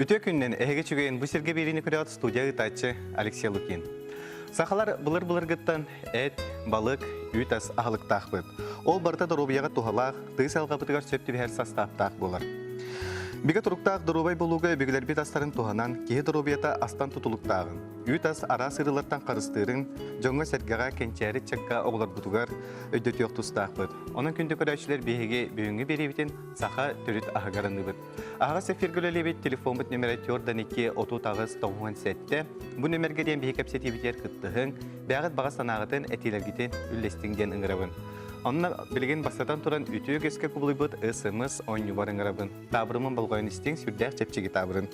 Үтүө күннэн эһиги үчүгэйин бу сиргэ биэриини көрөөт студия ыытааччы Алексей Лукин. Сахалар былыр-былыргыттан эт, балык, үүт ас аһылыктаахпыт. Ол барыта доруобуйаҕа туһалаах, тыыс алҕабытыгар сөп түбэһэр састааптаах буолар. Бигэ туруктаах доруобай буолууга өбүгэлэрбит астарын туһанан, киһи доруобуйата астан тутулуктааҕын, үүт ас араас ыарыылартан харыстыырын, дьоҥҥо-сэргэҕэ, кэнчээри ыччакка оҕолорбутугар өйдөтүөх тустаахпыт. Онон күндү көрөөччүлэр биһиги бүгүҥҥү биэриибитин саха төрүт аһыгар аныыбыт. Аһаҕас эфиргэ үлэлиибит телефоммут нүмерэ 4 2 38 97. Бу нүмергэ диэн биһи кэпсэтиибитигэр кыттыһыҥ, бэйэҕит баҕа санааҕытын, этиилэргитин үллэстиҥ диэн ыҥырабын. Онно билигин бастатан туран үтүө үгэскэ кубулуйбут СМС оонньуубар ыҥырабын. Таабырымын болҕойон истиҥ, сүрдээх чэпчэки таабырын.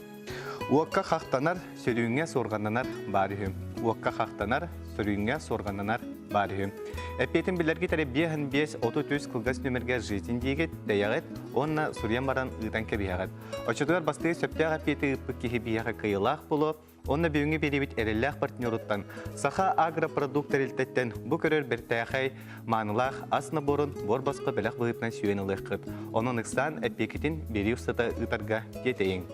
Уокка хахтанар, сөрүүҥҥэ суорҕаннанар баар үһү. Уокка хахтанар, сөрүүҥҥэ суорҕаннанар баар үһү. Эппиэтин билэргит эрэ 5 33 кылгас нүмергэ жизнь диигит, дэйэҕит уонна суруйан баран ыытан кэбиһэҕит. Оччотугар бастыыр сөптөөх эппиэти ыыппыт киһи биһиэхэ кыайыылаах буолуо, уонна бүгүҥҥү биэриибит эрэллээх партнеруттан Саха Агропродукт тэрилтэттэн бу көрөр бэртээхэй маанылаах ас наборун буор босхо бэлэх быһыытынан сүүйэн ылыаххыт. Онон ыксаан эппиэкитин биэрии устата ыытарга тиэтэйиҥ.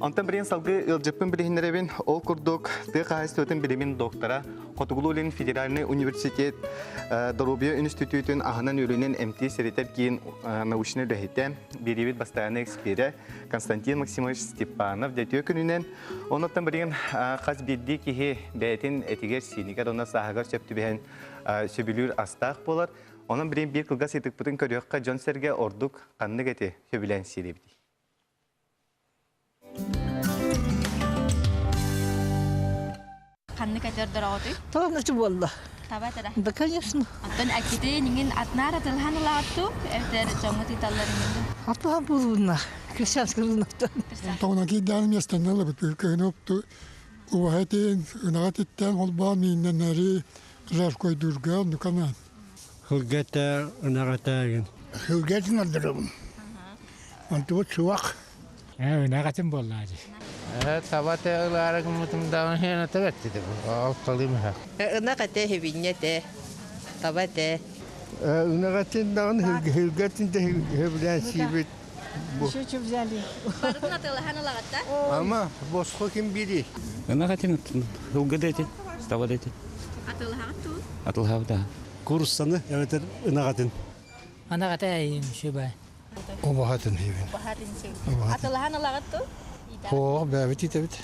Онтон билигин салгыы ыалдьыппын билиһиннэрэбин. Ол курдук, тыа хаһаайыстыбатын билимин доктора, Хотугулуу-Илин федеральнай университет доруобуйа үнүстүтүүтүн аһынан-үөлүнэн эмтиир-сэрэтэр киин научнай үлэһитэ, биэриибит бастайааннай эксперэ Константин Максимович Степанов дьэ күнүнэн. Онуттан билигин хас биирдии киһи бэйэтин этигэр-сиинигэр уонна сааһыгар сөп түбэһэн сөбүлүүр астаах буолар. Онон билигин биир кылгас ыйытыкпытын көрүөххэ, дьон-сэргэ ордук ханнык эти сөбүлээн сиир эбитий? Ханнык этер дороҕотуй? Таланычы буолла. Таба этэрэ. Да, конечно. Оттон аккитин иҥин атнаар атылһан улаатту, эбэтэр дьоҥҥут ыыталлар иҥин Атылһан буолуунна. Крестьянский рыноктан. Тоҕуна киирдээн миэстэннэ ылабыт. Кыһыны опту убаһа этин, ынаҕа этиттэн холбоон мииннэнэри жаркойдуурга оннуканан. Хылга этэ, ынаҕа этэ Хылга этин ордоробун. Онтубут суох. Ынах этин буоллаа дии. Таба этэ ылаары гыммытым даҕаны хиэн этэ бэртити. Алталыым ыһа. Ынах этэ, хибинньэ этэ, таба этэ. Ынах этин даҕаны хылга этин да сөбүлээн сиибит. Барытын атыылаһан ылаҕыт да? Ама босхо ким бири? Ынах этин, ылгы да этин, таба да этин. Атыылаһаҕыт дуу? Атылаһабыт аа. Куруссаны эбэтэр ынах этин. Ынах этэ үчүгэй. Убаһатын сиибин. Убаһатын сиибин. Атылаһан ылаҕыт дуу? Суох, бэйэбит иитэбит.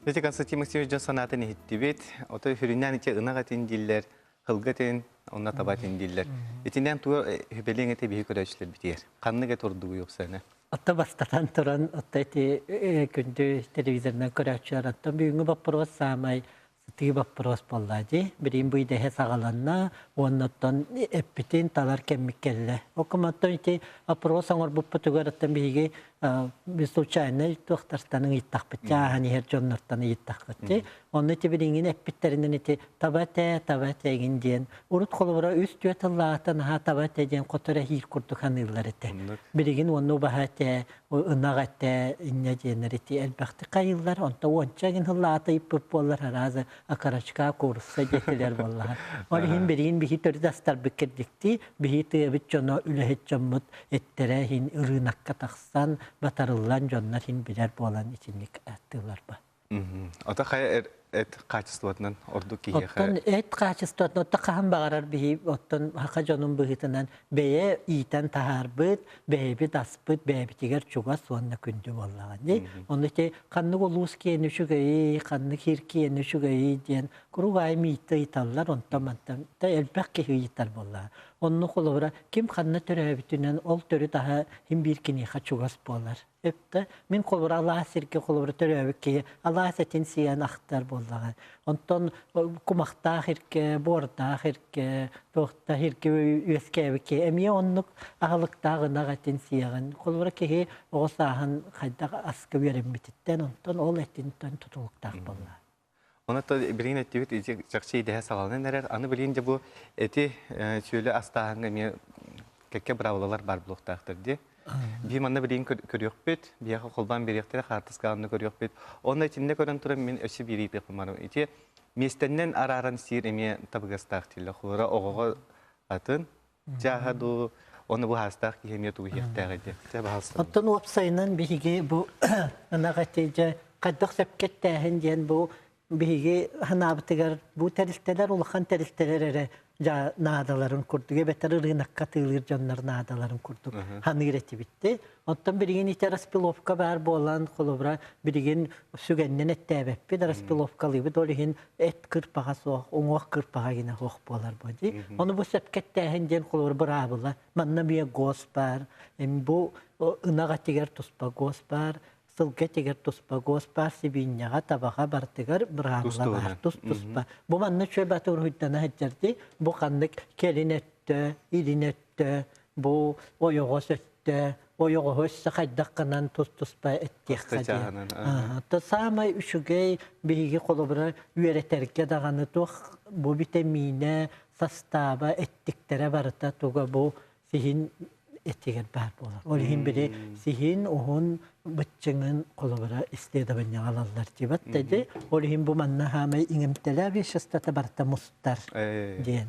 Ити Константин Максимович дьон санаатын иһиттибит. Ото сүрүннээн ити ынах этин дииллэр, хылга этин, онно таба этин дииллэр. Итинэн туга хүбэлиэҥ эти биһи көрөөччүлэрбитигэр. Ханнык эт ордугуй Оксана? Отто бастатан туран, отто ити күндү телевизорынан көрөөччүлэр, оттон бүгүҥҥү боппуруос саамай сытыы боппуруос буолла дии. Билигин бу идэһэ саҕаланна уонна оттон эппитин талар кэммит кэллэ. Оттон ити опрос оҥорбуппутугар оттон биһиги случайно туохтартан ыйыттахпыт, чааһан иһэр дьоннортон ыйыттахпыт. Онно ити билиҥҥин эппиттэринэн ити таба этэ, таба этэ игин диэн. Урут холобура үс-түөрт тыллаахтан наһаа таба этэ диэн хотор эһиир курдук саныыллар этэ. Билигин уонна убаһа этэ, ынах этэ инньэ диэннэр ити элбэхтик хайыыллар. Онто уонча гин сыллаата ыйыппыт буоллар аразы окорочка куурусса диэтилэр буоллаҕа. Ол иһин билигин биһи төрүт астарбыт кирдиктии, биһи тыабыт дьоно, үлэһит дьоммут эттэрэ иһин ырыынакка тахсан, батарыллан дьоннор иһин билэр буолан итинник аттыылар ба. Ото хайа эт хаачыстыбатынан ордук киһиэхэ? Оттон эт хаачыстыбатын отто хаһан баҕарар биһи оттон хаха дьонун быһыытынан бэйэ иитэн таһаарбыт, бэйэбит аспыт, бэйэбитигэр чугас уонна күндү буоллаҕа дии. Ону ити ханнык улуус киэнэ үчүгэйий, ханнык сир киэнэ үчүгэйий диэн куруук аайы миитэ ыйыталлар, онтон мантан да элбэх киһи ыйытар буоллаҕа. Онно холобура ким ханна төрөөбүтүнэн ол төрүт аһа син биир киниэхэ чугас буолар. Өптө мин холобура алаас сиргэ холобура төрөөбүт киһи алаас этин сиэн ахтар буоллаҕа. Онтон кумахтаах иргэ, буордаах иргэ, туохта иргэ үөскээбит киһи эмиэ оннук аһылыктаах ынах этин сиэҕин. Холобура киһи оҕо сааһын хайдах аска үөрэммититтэн, онтон ол этинтэн тутулуктаах буоллаҕа. Онон билигин эттибит ити чахчы идэһэ саҕаланан эрэр. Аны билигин дьэ бу эти сүөлү астааһыҥҥа эмиэ кэккэ быраабылалар баар буолуохтаахтар дии. Биһи манна билигин көрүөхпүт, биһиэхэ холбоон биэриэхтэрэ, хаартыскаҕа көрүөхпүт. Онно итиннэ көрөн туран мин өссө биир ыйытыахпын барым. Ити миэстэннэн арааран сиир эмиэ табыгастаах дииллэр. Холобура оҕоҕо атын, чааһа дуу, Оны бу хаастаах киһи эмиэ тугу иһиэхтээҕий диэн. Чэ, баһаалыста. Оттон уопсайынан биһиги бу ынах эти дьэ хайдах сөпкө эттээһин диэн бу биһиги санаабытыгар бу тэрилтэлэр улахан тэрилтэлэр эрэ дьа наадаларын курдук эбэтэр ырыынакка атыылыыр дьоннор наадаларын курдук ханыыр этибитти. Оттон билигин ити распиловка баар буолан, холобура, билигин сүгэннэн эттээбэппит, распиловкалыыбыт, ол иһин эт кырпаҕа суох, уҥуох кырпаҕа гина суох буолар бу дии. Ону бу сөпкө эттээһин диэн холобура быраабыла. Манна эмиэ гос баар, бу ынах этигэр туспа гос баар, сылгы этигэр туспа гос баар, сибиинньэҕэ, табаҕа барытыгар быраабыла баар, тус-туспа. Бу манна үчүгэй баты уруһуйдана сылдьар дии. Бу ханнык кэлин өттө, илин өттө, бу ойоҕос өттө, ойоҕоһу өссө хайдах гынан тус-туспа эттиэххэ диэн. То саамай үчүгэй биһиги холобура үөрэтэргэ даҕаны туох бу битэмиинэ, састааба, эттиктэрэ барыта туга бу сиһин этигэр баар буолар. Ол иһин били сиһин уһун быччыҥын холобура исследованияҕа ылаллар дибат дэди. Ол иһин бу манна хаамай иҥэмтэлээх веществота барыта мустар диэн.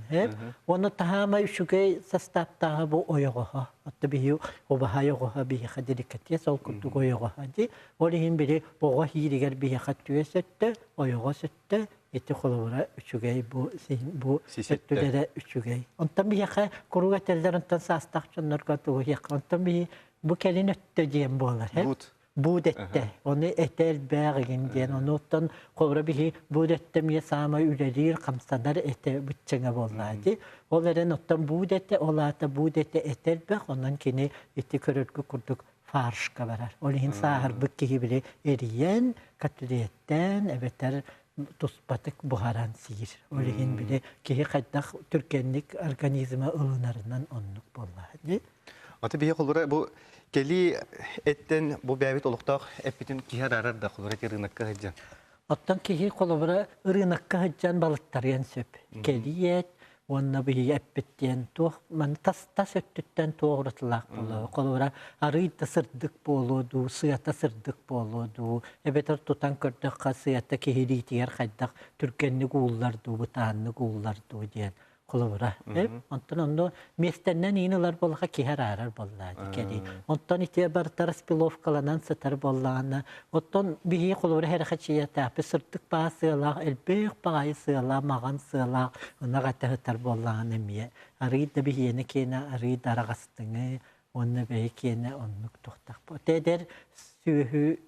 Уонна таһаамай үчүгэй састааптааҕа бу ойоҕоһо. Отто биһи убаһа ойоҕоһо биһиэхэ деликатес ол курдук ойоҕоһо ди. Ол иһин били оҕо ииригэр биһиэхэ түөс өттө, ойоҕос өттө ити холобура үчүгэй бу бу өттүлэрэ үчүгэй. Онтон биһиэхэ куруук этэллэр онтон саастаах дьоннорго тугу иһиэххэ онтон биһи бу кэлин өттө диэн буолар. Буут. Буут эттэ. Ону этэ элбээх игин диэн. Ону оттон холобура биһи буут эттэ эмиэ саамай үлэлиир, хамсанар этэ быччыҥа буоллаа дии. Ол эрэн оттон буут этэ, ол аата буут этэ этэ элбэх, онон кини ити көрөргө курдук фаршка барар. Ол иһин сааһырбыт киһи били эрийэн, котлеттэн эбэтэр туспатык буһаран сиир. Ол иһин били киһи хайдах түргэнник организма ылынарынан оннук буолла. Аты биһи холура бу кэлии эттен бу бэйэбит олохтоох эппитин киһи араарар да холура ити рынокка сылдьан. Оттон киһи холобура ырыынакка сылдьан балыктарыан сөп. Кэлии эт уонна биһиги эппит диэн туох маны тас тас өттүттэн туох уратылаах буолуо. Холобура арыый да сырдык буолуо дуу, сыата сырдык буолуо дуу, эбэтэр тутан көрдөххө сыата киһи илиитигэр хайдах түргэнник ууллар дуу, бытааннык ууллар дуу диэн холобура. Онтон онно миэстэннэн иин ылар буоллаха киһи араарар буоллаа кэлии. Онтон ити барыта распиловкаланан сытар буоллаҕына, оттон биһиги холобура хэрэхэчийэтээхпит сырдык баа сыалаах, элбэх баҕайы сыалаах, маҕан сыалаах ынах этэ сытар буоллаҕына эмиэ арыый да биһиэнэ киэнэ арыый да араҕастыҥы уонна бэйэ киэнэ оннук туохтаах. Эдэр сүөһү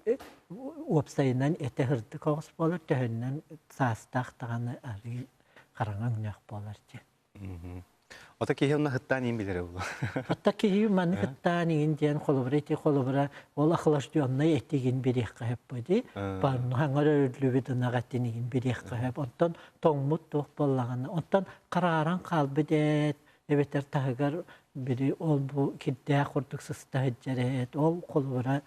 уопсайынан этэ сырдык оҕус буолар, төһөннөн саастаах даҕаны арыый хараҥа өҥнөөх буолар диэн. Ото киһи онно хыттаан иин билэрэ буолуо. Отто киһи маны хыттаан иин диэн холобура ити холобура ол охлажденный этигин бириэххэ сөп ди. Барну хаҥар өрүллүбүт ынах этин иин бириэххэ сөп. Онтон тоҥмут туох буоллаҕына, онтон харааран хаалбыт эт, эбэтэр таһыгар били ол бу кирдээх курдук сыста сылдьар эт, ол холобура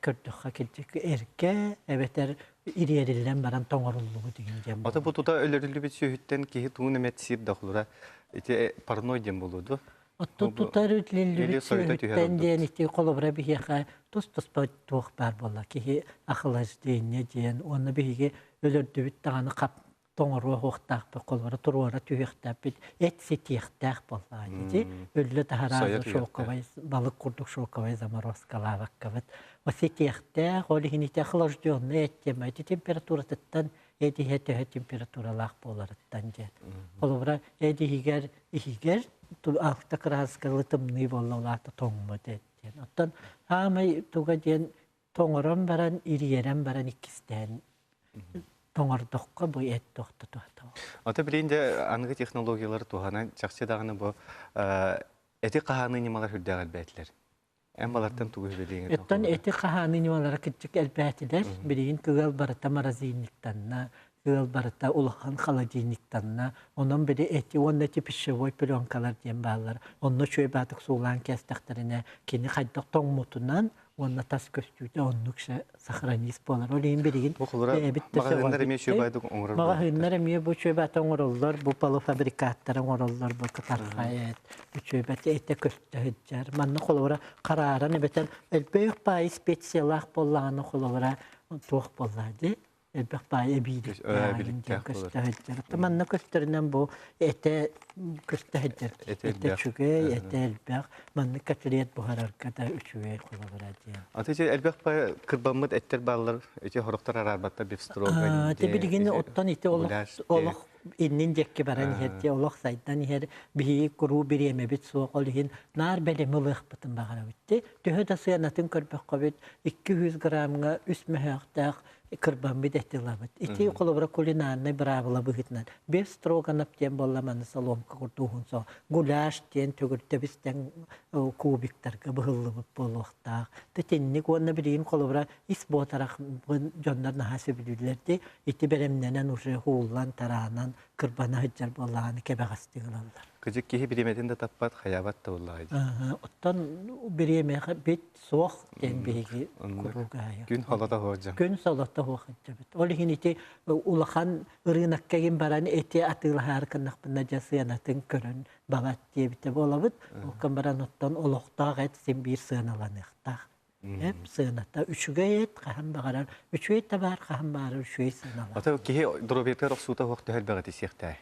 көрдөххө кирдик эргэ эбэтэр ириэриллэн баран тоҥоруллубут игин диэн Ата бу тута өлөрүллүбүт сүөһүттэн киһи тугун эмэ сиир да холура ити парной диэн буолуо дуо? Оттон тута өлөрүллүбүт сүөһүттэн диэн ити холобура биһиэхэ тус-туспа туох баар буолла киһи охлаждение диэн уонна биһиги өлөрдүбүт даҕаны хап тоҥоруо суохтаахпыт, холобура туруора түһүөхтээхпит, эт ситиэхтээх буоллаҕа ити. Өллө таһараазы шелковай балык курдук шелковай заморозкалаабаккабыт. Ситиэхтээх, ол иһин ити охлажденный эт диэн ити температуратыттан эт иһэ төһө температуралаах буоларыттан диэн. Холобура эт иһигэр иһигэр алта кырааскалы тымныы буолла ол аата тоҥмут эт диэн. Оттон саамай туга диэн тоҥорон баран, ириэрэн баран иккистээн тоҥордоххо бу эт тохтотуо. Ото билигин дьэ аныгы технологиялары туһанан чахчы даҕаны бу эти хаһааныы ньымалар үрдээх элбээтилэр. Эн балартан тугу билиэҥ Оттон эти хаһааныы ньымалара кырдьык элбээтилэр. Билигин кыал барыта морозильниктанна, ыал барыта улахан холодильниктанна, онон били эти уонна эти пищевой пленкалар диэн бааллар. Онно үчүгэй баатык суулаан кээстэхтэринэ, кини хайдах тоҥмутунан уонна тас көстүүтэ оннук сохранить буолар. Ол иһин билигин бэйэбит да маҕаһыыннар эмиэ үчүгэй баайдык оҥорор Маҕаһыыннар эмиэ бу үчүгэй баата оҥороллор, бу полуфабрикаттары оҥороллор, бу кытархай эт, үчүгэй баата этэ көстө сылдьар. Манна холобура харааран эбэтэр элбэх баайы специялаах буоллаҕына холобура туох буоллаа дии. элбэх баай эбииликтээх көстө сылдьар. Манна көстөрүнэн бу этэ көстө сылдьар. Этэ үчүгэй, этэ элбэх. Маннык котлет буһарарга да үчүгэй холобура диэн. Аты элбэх кырбаммыт эттер бааллар, эти хорохтор араарбаттар бифстрога. Те билигин оттон ити олох олох иннин диэкки баран иһэр, те олох сайдан иһэр, биһиги куруу бириэмэбит суох, ол иһин наар бэлэми ылыахпытын баҕарабыт. Төһө да сыанатын көрбөххөбүт, 200 граммҥа үс мөһөөхтөөх кырбаммыт эти ылабыт. Ити холобура кулинарнай быраабыла быһыытынан без строганов диэн буолла маны соломка курдук со гуляш диэн төгүртэбистэн кубиктарга быһыллыбыт буолуохтаах. Титинник уонна билигин холобура ис буотарах дьоннор наһаа сөбүлүүллэр ди ити бэлэмнэнэн уже ууллан тараанан кырбана сылдьар буоллаҕына кэбэҕэстик ылаллар. Кыдьык киһи бириэмэтин да таппат, хайаабат да буоллаҕа дии. Оттон бириэмэҕэ бит суох диэн биһиги куруук аһайар. Күн солото суох Күн солото суох сылдьабыт. Ол иһин ити улахан ырыынакка ким баран эти атыылаһаар гыннахпына дьэ сыанатын көрөн балат диэбитэ буолабыт. Ол баран оттон олохтоох эт син биир сыаналаныахтаах. Эп сыаната үчүгэй эт хаһан баҕарар, үчүгэй табаар хаһан баҕарар үчүгэй сыаналаах. Ата киһи доруобуйатыгар охсуута суох төһө элбэҕи сиэхтээй?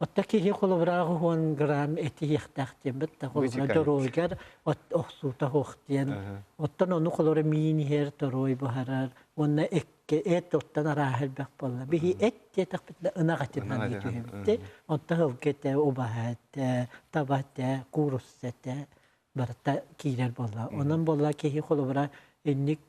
Отто киһи холобураах уон грамм эти иһиэхтээх диэн бит да холобура доруойгар охсуута суох диэн. Оттон ону холобура миин иһэр, торуой буһарар уонна экке эт оттон арааһа элбэх буолла. Биһи эт диэтэхпитинэ ынах этин түһэбит. Онто сылгы этэ, убаһа этэ, таба этэ, куурусса этэ барыта киирэр буолла. Онон буолла киһи холобура инник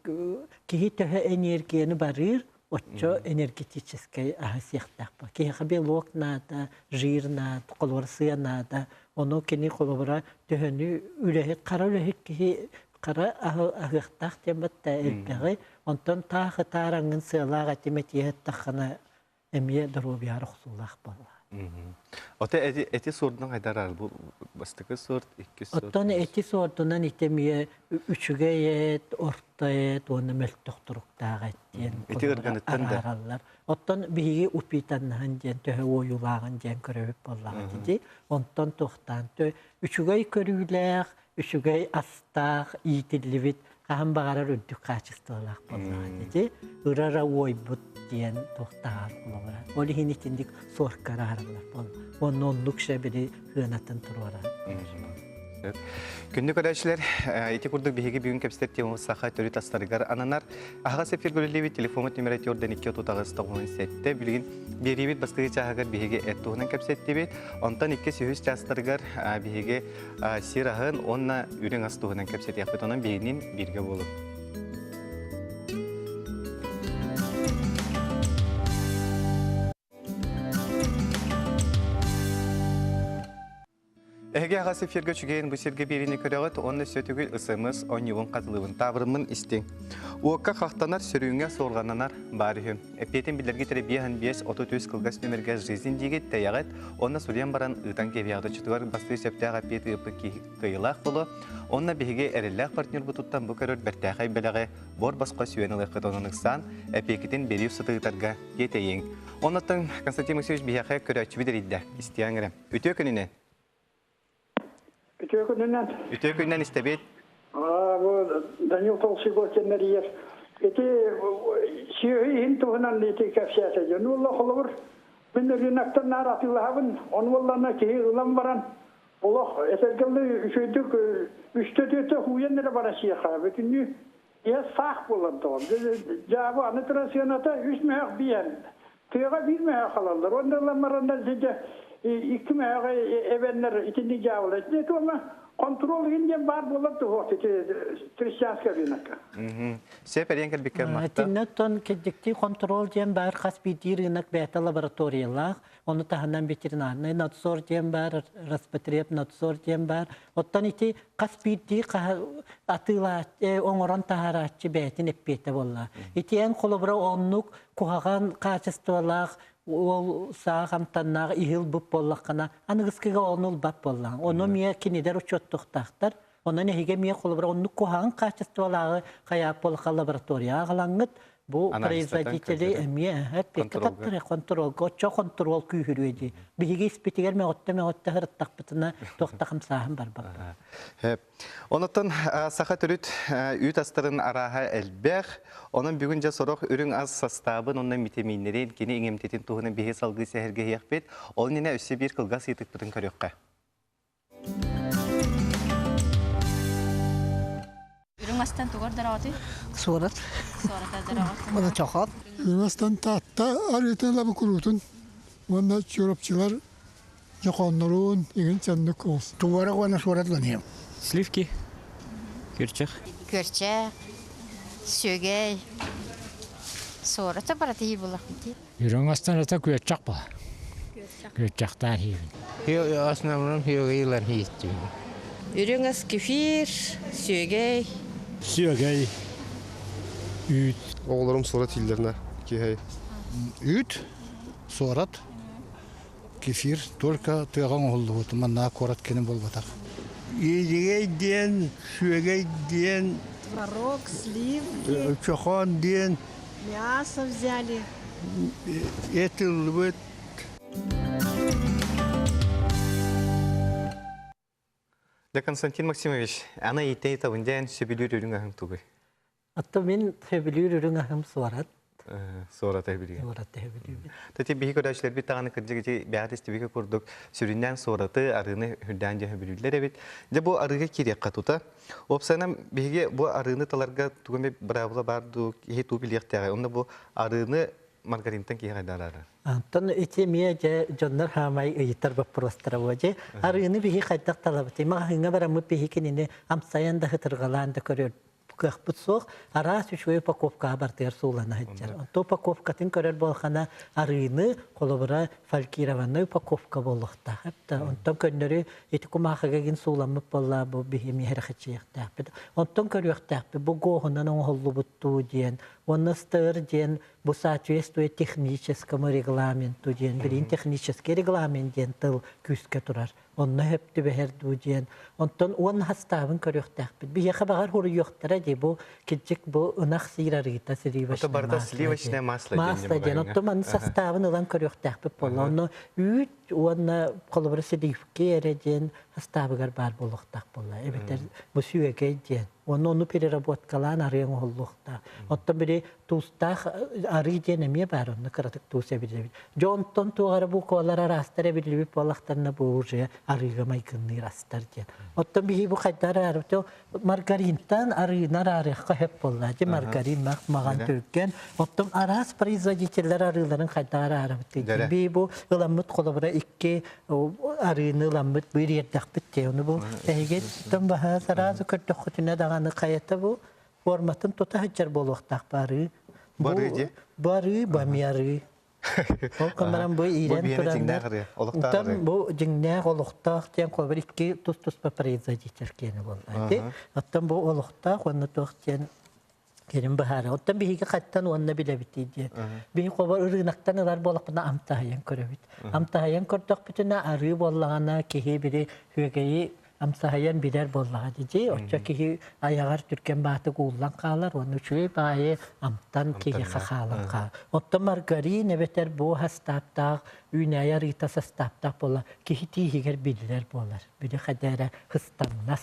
киһи төһө энергияны барыыр, оччо энергетическэй аһы сиэхтээх буолла. Киһиэхэ белок наада, жир наада, холобура сыа наада. Ону кини холобура төһөнү үлэһит, хара үлэһит киһи хара аһы аһыахтаах диэн батта элбэҕи. Онтон таах ытаараҥҥын сыалаах этим этиэһэттаххына эмиэ доруобуйаҕар охсуулаах буолла. Ота эти эти суордунан хайдар бу бастакы суорт, иккис суорт. Оттон эти суордунан ити эмиэ үчүгэй эт, орто эт уонна мөлтөх туруктаах эт диэн Ити ырганыттан да. араараллар. Оттон биһиги упитаннаһын диэн төһө уойуулааҕын диэн көрөбүт буоллаҕа дии. Онтон туохтаан үчүгэй көрүүлээх, үчүгэй астаах, иитиллибит хаһан баҕарар үрдүк хаачыстыбалаах буоллаҕа ити ырара уойбут диэн туохтааҕар холобура ол иһин итинник суорка араараллар буолла уонна оннук били сыанатын туруорар. Күндү көрөөччүлэр, ити курдук биһиги бүгүн кэпсэтэр темабыт саха төрүт астарыгар ананар. Аһаҕас эфир көрүллүбүт телефоммут нүмерэ 4 2 38 97. Билигин биэриибит бастакы чааһыгар биһиги эт туһунан кэпсэттибит. Онтон иккис үһүс чаастарыгар биһиги сир аһын уонна үрүҥ ас туһунан кэпсэтиэхпит. Онон биһигинин бииргэ буолуҥ. Эһиги аҕас эфиргэ үчүгэйин бу сиргэ биэриини көрөҕүт уонна сөтүгүл ысымыс онньугун хатылыбын таабырыммын истиҥ. Уокка хахтанар, сөрүүҥҥэ суорҕананар баар үһү. Эппиэтин билэргит эрэ 5 33 кылгас нүмергэ жизнь диигит тэйэҕит уонна суруйан баран ыытан кэбиһэҕит оччотугар бастыы сөптөөх эппиэт ыыппыт киһи кыайыылаах буолуо. Онно биһиги эрэллээх партнербутуттан бу көрөр бэртээхэй бэлэҕи бор босхо сүөн ылыаххыт онон ыксаан эпиэкитин биэрии устата ыытарга тиэтэйиҥ. Оннуттан Константин Максимович биһиэхэ көрөөччүбүт эрийдэ. Истиэҥ эрэ. Үтүө күнүнэн. Үтүө күнүнэн. Үтүө күнүнэн истэбит. Бу Данил Толсигов диэн Ити сүөһү иһин туһунан ити кэпсээтэ дьон. Уолла холобур мин рыноктан наар атыылаһабын. Ону уоллана киһи ылан баран олох этэргэлли үчүгэйдик үстэ-түөртэ хууйан эрэ баран сиэхэ. Бүтүннүү иһэ саах буолар доҕор. Дьаабы аны туран сыаната үс мөһөх биэн. Тыаҕа биир мөһөх алаллар. Онно ылан бараннар дьэ икки мөһөҕү эбэннэр итинник дьаабылар. Итини туома контрол игин диэн баар буолар туһуох ити крестьянскай рынокка. Сөп эриэн кэлбиккэ махта. Итиннэ кирдиктии контрол диэн баар хас биирдии рынок бэйэтэ лабораториялаах, ону таһынан ветеринарный надзор диэн баар, Роспотребнадзор диэн баар. Оттон ити хас биирдии атыылааччы, оҥорон таһаарааччы бэйэтин эппиэтэ буолла. Ити эн холобура оннук куһаҕан хаачыстыбалаах ол саах амтаннаах иһил бут буоллаххына, аныгыскыга ону ылбат буоллаҕыҥ. Ону эмиэ кинилэр учуоттуохтаахтар. Онон эһиги эмиэ холобура оннук куһаҕан хаачыстыбалааҕы хайаап буоллахха лабораторияҕа аҕалаҥҥыт. Бу производители эмиэ эппиэккэ таптары контролга оччо контрол күүһүрүө дии. Биһиги испитигэр мөҕүттэ-мөҕүттэ сырыттахпытына туох да хамсааһын барбаппыт. Онуттан саха төрүт үүт астарын арааһа элбэх. Онон бүгүн дьэ сорох үрүҥ ас састаабын уонна витаминнэрин, кини иҥэмтэтин туһунан биһи салгыы сэһэргэһиэхпит. Ол иннинэ өссө биир кылгас ыйытыкпытын көрүөххэ. Үрүҥ астан тугар дороҕотуй? Суорат. Суората дороҕот. Уонна чохоон. Үрүҥ астан Таатта арыытын ылабы куруутун уонна чурапчылар дьохоонноруун игин чаннык оҕус. Творог уонна суорат ыланыам. Сливки. Күрчэх. Күөрчэх, сүөгэй, суората барата булахпыт. Үрүҥ астан ата күөччэх ба. Күөччэхтаан хийбин. Основном хиогейлар хийстим. Үрүҥ ас кефир, сүөгэй. Сүөгэй, үүт. Оҕолорум суорат ииллэринэ киһи. Үүт, суорат, кефир только тыаҕа оҥоһуллубут, манна куорат кини буолбатах. Иэдьэгэй диэн, сүөгэй диэн, Творог, сливки. Чохоон диэн. Мясо взяли. Эт ыллыбыт. Да, Константин Максимович, ана иитэ табын диэн сөбүлүүр үрүҥ аһыҥ тугуй? Атта мин сөбүлүүр үрүҥ аһым суорат. Суорат сөбүлүүр. Суорат сөбүлүүбүн. Тати биһи көрөөччүлэрбит даҕаны кырдьык ити бэйэҕит истибикэ курдук сүрүннээн суораты, арыыны үрдээн дьэ сөбүлүүллэр эбит. Дьэ бу арыыга киириэххэ тута. Уопсайынан биһиги бу арыыны таларга тугу эмэ быраабыла баар дуу, киһи туу билиэхтээҕэ. Онно бу арыыны маргаринтан киһи хайдаарара. Антон ити эмиэ дьэ дьоннор хаамай ыйытар боппуруостара буо дьэ арыыны биһи хайдах талабытый маҕаһыыҥҥа бараммыт биһи кинини амсайан да хытырҕалаан да көрөр кыахпыт суох араас үчүгэй упаковкаҕа бартыгар суулана сылдьар. Онто упаковкатын көрөр буолхана арыыны холобура фалькированный упаковка буолуохтаах. Эптэ онтон көннөрү ити кумаахыга гин сууламмыт буолла бу биһи миэрэхэчийэхтээхпит. Онтон көрүөхтээхпит бу гоһунан оҥоһуллубуттуу диэн уонна ыстыыр диэн бу соответствует техническому регламенту диэн билин технический регламент диэн тыл күүскэ турар. Онно хөп түбэһэр дуу диэн. Онтон уон хастаабын көрүөхтээхпит. Биһиэхэ баҕар хуруйуохтара дии бу кирдьик бу ынах сиир арыыта сливочное масло. Сливочное масло масло диэн. Оттон маны састаабын ылан көрүөхтээхпит буолла. Онно үүт уонна холобура сливки эрэ диэн састаабыгар баар буолуохтаах буолла. Эбэтэр бу сүөгэй диэн. Уонна ону переработкалаан арыы оҥоһуллуохтаах. Оттон били туустаах арыы диэн эмиэ баар, онно кыратык туус эбиллибит. Дьэ онтон туох эрэ буквалар араастар эбиллибит буоллахтарына бу уже арыыга майгынныыр астар диэн. Оттон биһи бу хайдах араарбыт маргаринтан арыыны араарыахха сөп буолла. Дьэ маргарин мах маҕан түргэн. Оттон араас производителлэр арыыларын хайдах араарабыт диэн. Би бу ыламмыт холобура икки арыыны ыламмыт бу иэрдэхпит дии. Ону бу эһиги баһа сразу көрдөххүтүнэ даҕаны хайата бу форматын тута сылдьар буолуохтаах барыы. Барыы дии. Барыы, бамиарыы. Ол гынан бу иирэн тураннар, онтон бу дьиҥнээх олохтоох диэн холобур икки тус-туспа производитель киэнэ буолла. Оттон бу олохтоох уонна туох диэн кэлин быһаара. Оттон биһиги хаттан уонна билэбит диэн. Биһи холобур ырыынактан ылар буоллахпына амтаһыйан көрөбүт. Амтаһыйан көрдөхпүтүнэ арыы буоллаҕына киһи били үөгэйи амсаһыйан билэр буоллаҕа дии. Оччо киһи айаҕар түргэн баатык ууллан хаалар уонна үчүгэй баайы амтан киһиэхэ хаалан хаалар. Оттон маргарин эбэтэр бу састааптаах үүнээйи арыыта састааптаах буола киһи тииһигэр биллэр буолар. Били хадээрэ хыстаннас.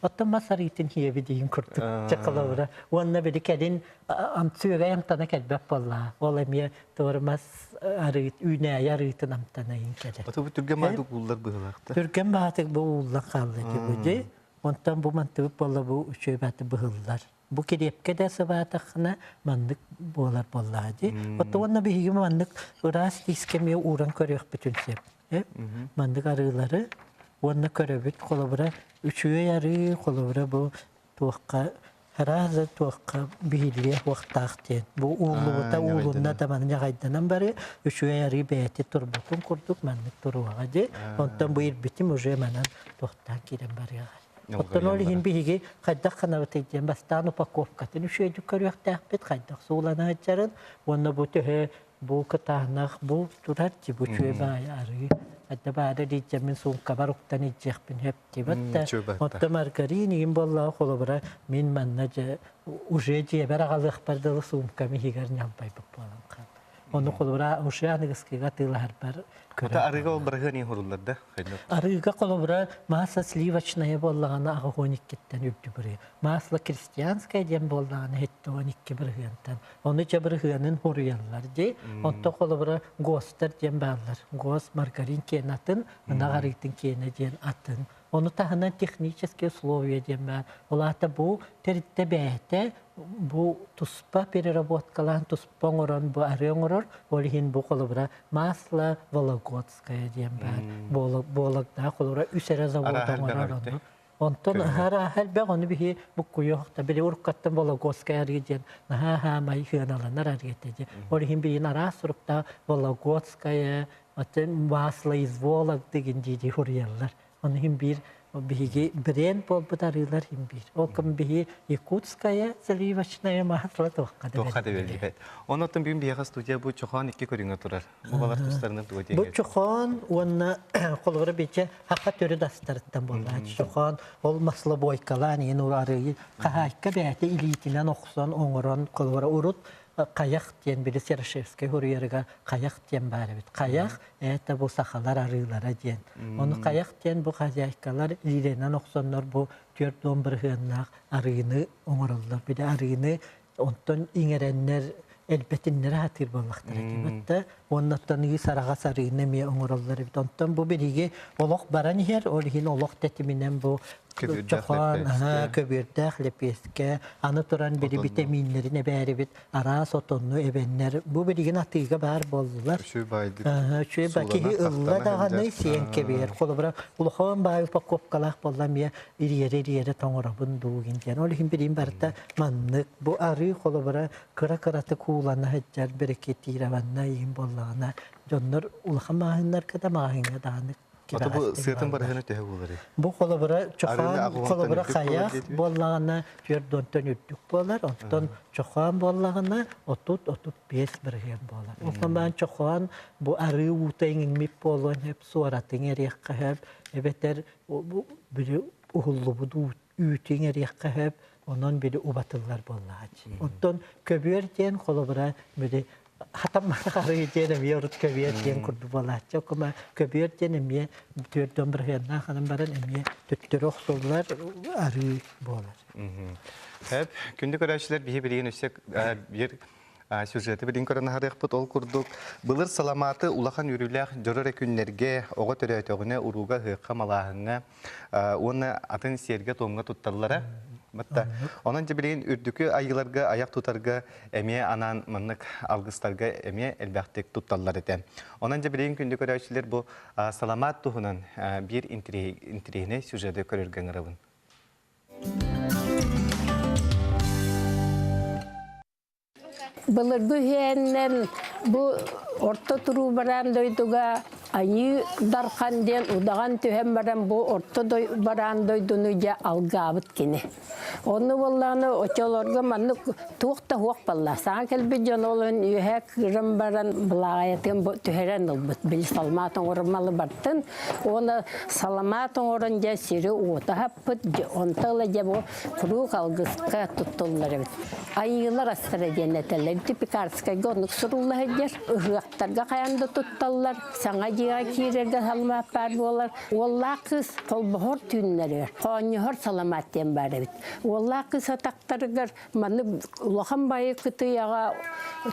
Оттон мас арыытын хиэби диин курдук чакалаура. Уонна били кэлин амцыгай амтана кэлбэт буолла. Ол эмиэ туормас арыыт үүнээйи арыытын амтанайын кэлэр. Ото бу түргэн баатык ууллар быһылаахта. Түргэн баатык бу ууллан хаалла дии. Онтон бу мантыбыт буолла бу үчүгэй бааты быһыллар. Бу кириэпкэ да сыбаатаххына маннык буолар буоллаҕа дии. Оттон уонна биһиги маннык ыраас лиискэ эмиэ ууран көрүөхпүтүн сөп. Маннык арыылары уонна көрөбүт холобура үчүгэй арыы холобура бу туохха араас туохха биһилиэ уохтаах диэн. Бу ууллубута уулунна да маны ньаҕайданан бары үчүгэй арыы бэйэтэ турбутун курдук маннык туруоҕа дии. Онтон бу ирбитим уже манан туохтаан киирэн барыаҕа. Оттон ол иһин биһиги хайдах ханабытый диэн бастаан упаковкатын үчүгэйдик көрүөхтээхпит, хайдах суулана сылдьарын уонна бу төһө бу кытаанах бу турар дии бу үчүгэй баайы арыы. Хадда баары диджемин суумкабар уктан илдьиэхпин сөп диэбит да. Отто маргарин игин буоллаҕа холобура мин манна дьэ уже дьиэбэр аҕалыахпар дылы суумкам иһигэр ньалбайбыт буолан хаалла. Ону холобура уже аныгыскыга атыылаһарбар көрөн. Арыыга ол бырыһыан иһин хуруллар да? Арыыга холобура масло сливочное буоллаҕына аҕыс иккиттэн үрдү бырыһыан. Масло крестьянское диэн буоллаҕына 72 бырыһыантан. Ону чэ бырыһыанын хуруйаллар дии. Онтон холобура ГОСтар диэн бааллар. ГОС маргарин киэн атын, ынах арыытын киэнэ диэн атын. Ону таһынан технические условия диэн баар. Ол аата бу тэрилтэ бэйэтэ бу туспа переработкалаан туспа оҥорон бу арыы оҥорор. Ол иһин бу холобура масло Вологодское диэн баар. Буолагдаа холобура үс эрэ завод оҥорор ону. Онтон аһара элбэх ону биһи буккуйуохта били уруккаттан Вологодскай арыы диэн наһаа хаамай сыаналанар арыы этэ дии. Ол иһин билигин араас суруктаах Вологодская, оттон масло из Вологды дии дии суруйаллар. Ону иһин биир биһиги бренд буолбут арыылар иһин биир. Ол кым биһи Якутская сливочное масло туохха да Туохха да бэриллибэт. Онон бүгүн биһиэхэ студия бу чохоон икки көрүҥэ турар. Бу балар тустарынан тугу Бу чохоон уонна холобура бичэ хахха төрүт астарыттан буоллааччы. Чохоон ол маслобойкалаан иһин арыйы хаһаайка бэйэтэ илиитинэн охсон оҥорон холобура урут хайах диэн били Серошевскай хуруйарыгар хайах диэн баар эбит. Хайах это бу сахалар арыылара диэн. Ону хайах диэн бу хозяйкалар илиилэринэн охсоннор бу 40 бырыһыаннаах арыыны оҥороллор. Били арыыны онтон иҥэрэннэр элбэтиннэрэ сатыыр буоллахтара диэбит да уонна оттон ыы сараҕас арыыны эмиэ оҥороллор эбит онтон бу биһиги олох баран иһэр ол иһин олох тэтиминэн бу чохоон көбүөрдээх лэпиэскэ аны туран били битэмииннэрин эбээрибит араас отонну эбэннэр бу билигин атыыга баар буоллулар үчүгэй киһи ылла даҕаны сиэн кэбиһэр холобура улахан баай упаковкалаах буолла эмиэ ириэрэ-ириэрэ тоҥоробун дуу диэн. Ол иһин билигин барыта маннык. Бу арыы холобура кыра-кыратык уулана сылдьар брикетированнай иһин буоллаҕына, дьоннор улахан маҕаһыыннарга да маҕаһыыҥҥа даҕаны Ото бу сыатын барыһына төһө буоларый? Бу холобура чохоон холобура хайах буоллаҕына 40-тан үрдүк буолар, оттон чохоон буоллаҕына 30-35 бырыһыан буолар. Оттон чохоон бу арыы уута иҥмит буолуон сөп, суоратын эриэххэ сөп, эбэтэр били уһуллубут үүтү иҥэриэххэ сөп, онон били убатыллар буоллаҕа. Оттон көбүөр диэн холобура били хатамматах арыы диэн эмиэ урут көбүөр диэн курдук буолааччы. Окума көбүөр диэн эмиэ түөрдөн бырыһыаннаах анан баран эмиэ төттөрү охсуллар арыы буолар. Хөп, күндү көрөөччүлэр биһи билигин өссө биир Сюжеты билин көрөн аһарыахпыт. Ол курдук, былыр саламааты улахан үөрүүлээх дьоро эрэ күннэргэ, оҕо төрөөтөҕүнэ урууга, ыһыахха, малааһыҥҥа уонна атын сиэргэ-туомҥа тутталлара. Батта. Онон дьэ билигин үрдүкү айыыларга айах тутарга эмиэ анаан маннык алгыстарга эмиэ элбэхтик тутталлар этэ. Онон дьэ билигин күндү көрөөччүлэр бу саламаат туһунан биир интириэһинэй сюжеты көрөргө ыҥырабын. Былыргы үһээннэр бу орто туруу бараан дойдуга Айыы Дархан диэн удаҕан түһэн баран бу орто бараан дойдуну дьэ алгаабыт кини. Онну буоллаҕына оччолорго маннык туох да суох буолла. Саҥа кэлбит дьон ол үөһэ кыыран баран былааҕайатын түһэрэн ылбыт. Били саламаат оҥорумалы бартын. Уонна саламаат оҥорон дьэ сири уота хаппыт. Онто ыла дьэ бу куруук алгыска туттуллар эбит. Айыылар астара диэн этэллэр. Ити Пекарскайга оннук сурулла сылдьар. Ыһыахтарга хайаан да тутталлар. Саҥа дьиэҕэ киирэргэ саламаат баар буолар. Уоллаах кыыс холбоһор түүннэригэр хоонньоһор саламаат диэн баар эбит. Уоллаах кыыс атахтарыгар маннык улахан байы кытыйаҕа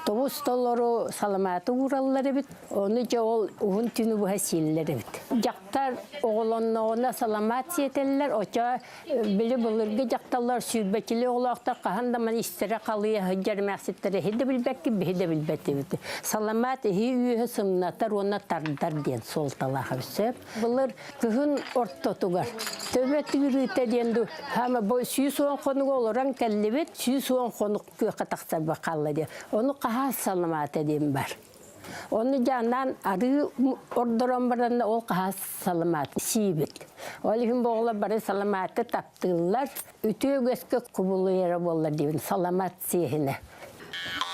тобус толору саламааты уураллар эбит. Ону дьэ ол уһун түүнү быһа сииллэр эбит. Дьахтар оҕолонноҕуна саламаат сиэтэллэр, очо Били былыргы дьахталлар сүүрбэчили оҕолоохтор хаһан да маны истэрэ халыйа сылдьар эмээхситтэрэ иһи да билбэккит, биһи да билбэтибит. Саламаат иһи үөһэ сымнатар уонна тардар диэн суолталаах эбит. Былыр кыһын ортотугар төбө тыырыыта диэн ду хаама бу 110 хонуга олорон кэллибит, 110 хонук күөххэ тахсарба хаалла диэн. Ону хаһаас саламаата диэн бар. Ону дьааннаан арыы ордорон баран ол хаһаас саламаат сиибит. Ол иһин бу оҕолор бары саламааты таптыыллар. Үтүө үгэскэ кубулуйара буолла диибин саламаат сиэһинэ.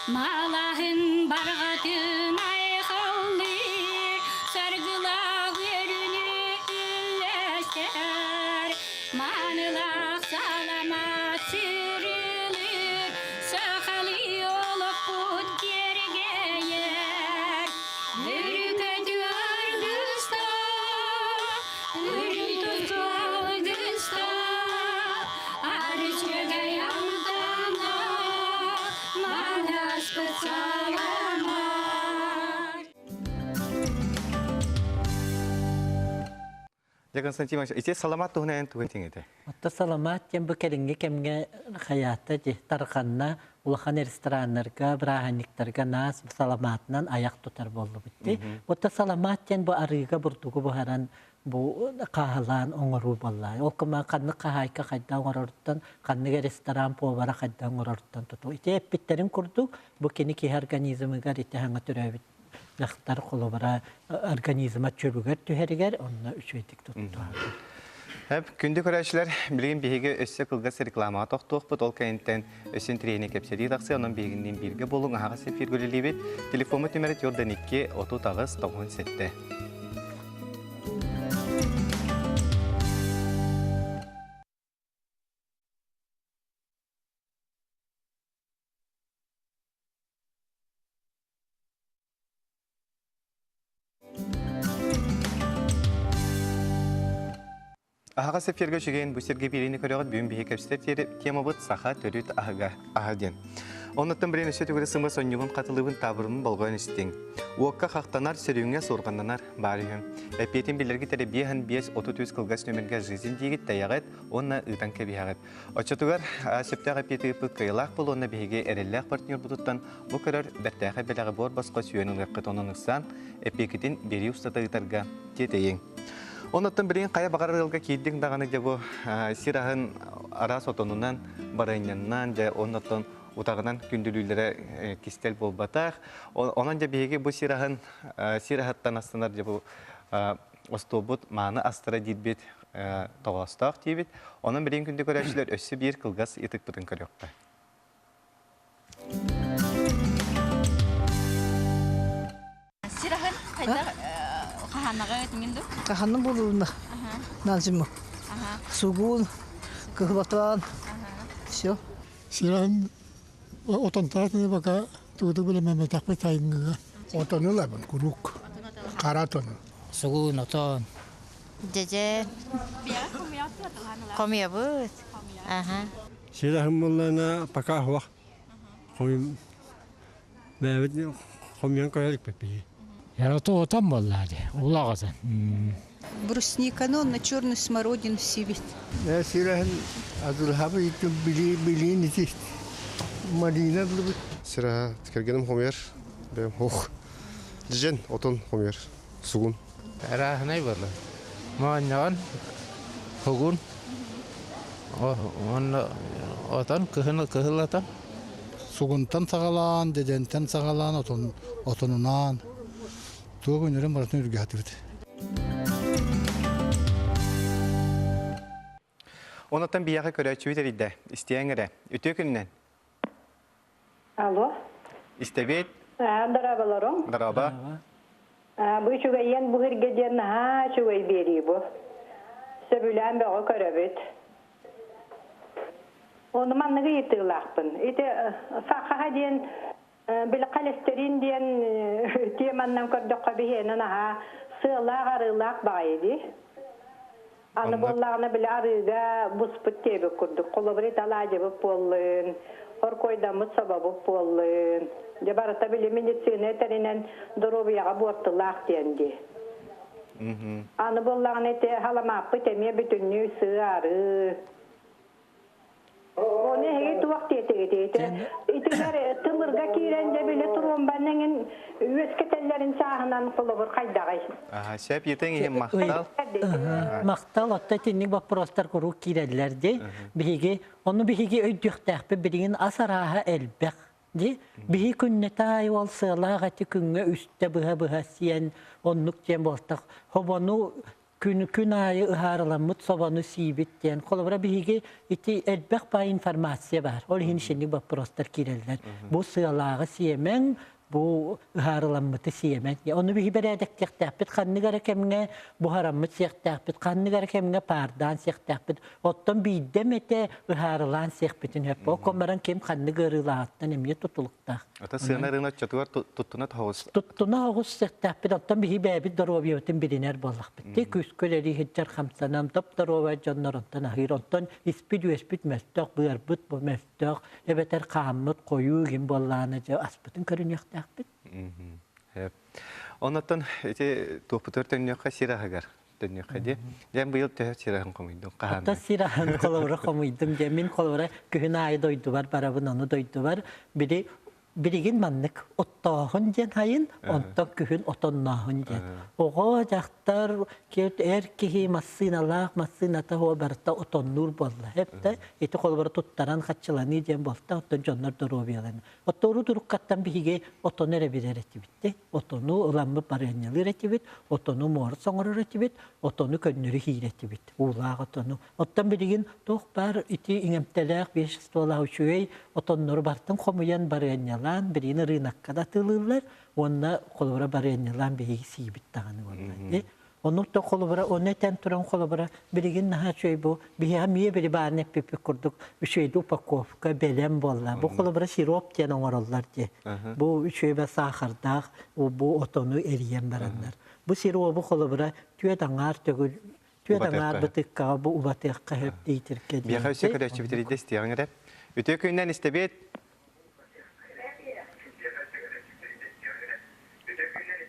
Малаһын барҕатын айхаллыы, саргылаах Дьэ, Константин Иванович, ити саламаат туһунан эн тугу этиҥ этэ? Отто саламаат диэн бу кэлиҥҥи кэмҥэ хайаата дии тарҕанна, улахан рестораннарга, бырааһынньыктарга наас саламаатынан айах тутар буоллубут дии. Отто саламаат диэн бу арыыга бурдугу буһаран бу хааһылаан оҥоруу буолла. Ол кыма ханнык хаһаайка хайдах оҥороруттан, ханнык ресторан повара хайдах оҥороруттан тутуу. Ити эппиттэрин курдук, бу кини киһи организмыгар ити хаҥа төрөөбүт дьахтар холобура организма чөлүгэр түһэригэр онно үчүгэйдик туттуһар. Эп, күндү көрөөччүлэр, билигин биһиги өссө кылгас рекламаҕа тохтуохпут. Ол кэнниттэн өссө интэриэһинэй кэпсэтии тахсыа. Онон биһигинниин бииргэ буолуҥ, аһаҕас эфиргэ үлэлиибит. Телефоммут нүмерэ 42 38 97. Аһаҕас эфиргэ үчүгэйин бу сиргэ биэриини көрөҕүт бүгүн биһи кэпсэтэр темабыт саха төрүт аһыга аһа диэн. Оннуттан билин өссө түгүрэ сымы сонньубун хатылыыбын таабырымын болҕойон истиҥ. Уокка хахтанар, сөрүүҥҥэ суорҕаннанар баар үһү. Эппиэтин билэргит эрэ 5 5 33 кылгас нөмергэ жизнь диигит тэйэҕит уонна ыытан кэбиһэҕит. Оччотугар сөптөөх эппиэти ыыппыт кыайыылаах буолуо уонна биһиги эрэллээх партнербутуттан бу көрөр бэртээхэй бэлэҕи буор босхо сүүйэн ылыаххыт онон ыксаан эппиэкитин биэрии устата ыытарга тиэтэйиҥ. Оннуттан билигин хайа баҕарар ыалга киирдиҥ даҕаны дьэ бу сир аһын араас отонунан, барыанньаннан, дьэ оннуттан утаҕынан күндүлүүлэрэ кистэл буолбатах. Онон дьэ биһиги бу сир аһын сир аһыттан астанар дьэ бу остуолбут мааны астара диирбит тоҕоостоох диибит. Онон билигин күндү көрөөччүлэр өссө биир кылгас ытыкпытын көрүөххэ. Сир аһын хайдах хаһаанаҕа этиҥин ду? Хаһанны булууна. На зиму. Сугун, кыһылатан. Все. Сир аһын отонтаатыны бака тугу билэмэмэтахпыт сайыҥҥыга. Отону ылабын куруук. Хара отону. Сугун, отон. Дьэдьэ. Хомуйабыт. Аха. Сир буллана пока хуах. Хомуйм бэйэбит хомуйан көрөлүкпүт биһи. Ярата отон буоллаа дии. Улаҕатын. Брусниканы на черную смородину сибит. Сираһын адылхабы итин били билин ити малина дылыбыт. Сираһа кэргэним хомуйар. Бэйэм ох. Дьэдьэн отон хомуйар. Сугун. Арааһынай буолла. Моонньоҕон, хугун, уонна отон, кыһын кыһыл отон. Сугунтан саҕалаан, дьэдьэнтэн саҕалаан, отон, отонунаан туох үнүрүн барытын үргээтибит. Онуттан биһиэхэ көрөөччүбүт эрийдэ. Истиэҥ эрэ. Үтүө күнүнэн. Алло. Истэбит. Дорооболоруҥ. Дорообо. Бу үчүгэйиэн бу сиргэ диэн наһаа үчүгэй биэрии бу. Сөбүлээн бөҕө көрөбүт. Ону манныгы ыйытыылаахпын. Ити сахаха диэн били холестерин диэн теманнан көрдөххө биһиэнэ наһаа сыалаах-арыылаах баҕайы дии. Аны буоллаҕына били арыыга буспут диэбит курдук. Холобур алаадьыбыт буоллун, хоркуойдаммыт собобут буоллун. Дьэ барыта били медицина этэринэн доруобуйаҕа буортулаах диэн дии. Аны буоллаҕына ити халамааппыт эмиэ бүтүннүү сыа-арыы. Ону эһиги туох диэтигит? Итилэр тымырга киирэн дьэ били туруомбанныҥын үөскэтэллэрин сааһынан холобур хайдаҕый? Сөп етең иһин махтал. Махтал, отто итинник вопростар куруук киирэллэр дии. Биһиги, ону биһиги өйдүөхтээхпит билигин ас арааһа элбэх. Ди биһи күннэтэ аайы ол сыалаах эти күҥҥэ үстэ быһа-быһа сиэн оннук диэн буолтах. Хобону күн күн аайы ыһаарыламмыт собону сиибит диэн. Холобура биһиги ити элбэх баай информация бар. Ол иһин ишинник боппуруостар киирэллэр. Бу сыалааҕы сиэмэҥ, бу ыһаарыламмыты сиэмэҥ. Ону биһи бэрээдэктиэхтээхпит ханнык эрэ кэмҥэ буһараммыт сиэхтээхпит, ханнык эрэ кэмҥэ паардаан сиэхтээхпит. Оттон биирдэ эмэтэ ыһаарылаан сиэхпитин сөп. Ол баран ким ханнык ыарыылааҕыттан эмиэ тутулуктаах. Ата сыана ырыына оччотугар туттуна тоҕус. Туттуна оҕус сиэхтээхпит. Оттон биһи бэйэбит доруобуйабытын билинэр буоллахпыт. Ти күүскэ үлэлии сылдьар хамсанан топ-доруобай дьоннор онтон аһыыр. Онтон испит-үөспүт мөлтөх, быарбыт бу мөлтөх, эбэтэр хааммыт хойуу ким буоллаҕына дьэ аспытын көрүнүөхтээхпит. Оннуттан ити туохпутугар төннүөххэ сир аһыгар. төннүөххэ дии. Дьэн быйыл төһө сираһын хомуйдуҥ? Хаһан? Оттон сираһын холобура хомуйдум диэн мин холобура күһүн аайы дойдубар барабын, ону дойдубар били билигин маннык оттооһун диэн хайын, онтон күһүн отоннооһун диэн. Оҕо, дьахтар, эр киһи массыыналаах, массыыната хуо барыта отоннуур буолла. Хепте ити холобура туттаран хаччыланыы диэн буолта, оттон дьоннор доруобуйаларын. Оттору туруккаттан биһиги отону эрэ билэр этибит. Отону ыламмыт барыанньалыыр этибит, отону муорус оҥорор этибит, отону көннөрү хиир этибит, уулаах отону. Оттон билигин туох баар ити иҥэмтэлээх веществолаах үчүгэй отоннору бартын хомуйан барыанньалаан билигин ырыынакка да атыылыыллар уонна холобура барыанньалаан биһиги сиибит даҕаны буолла. Оннук да холобура ону этэн туран холобура билигин наһаа үчүгэй бу биһиэхэ эмиэ били баарын эппиппит курдук үчүгэйдик упаковка бэлэм буолла. Бу холобура сироп диэн оҥороллор дии. Бу үчүгэй саахардаах бу отону эрийэн бараннар. Бу сиробу холобура түөт аҥаар төгүл түөт аҥаар бытыккаҕа бу убатыахха сөп диитиргэ Биэхэ өссө көрөөччүбүт истиэҕиҥ эрэ. Үтүө күнүнэн истэбиэт.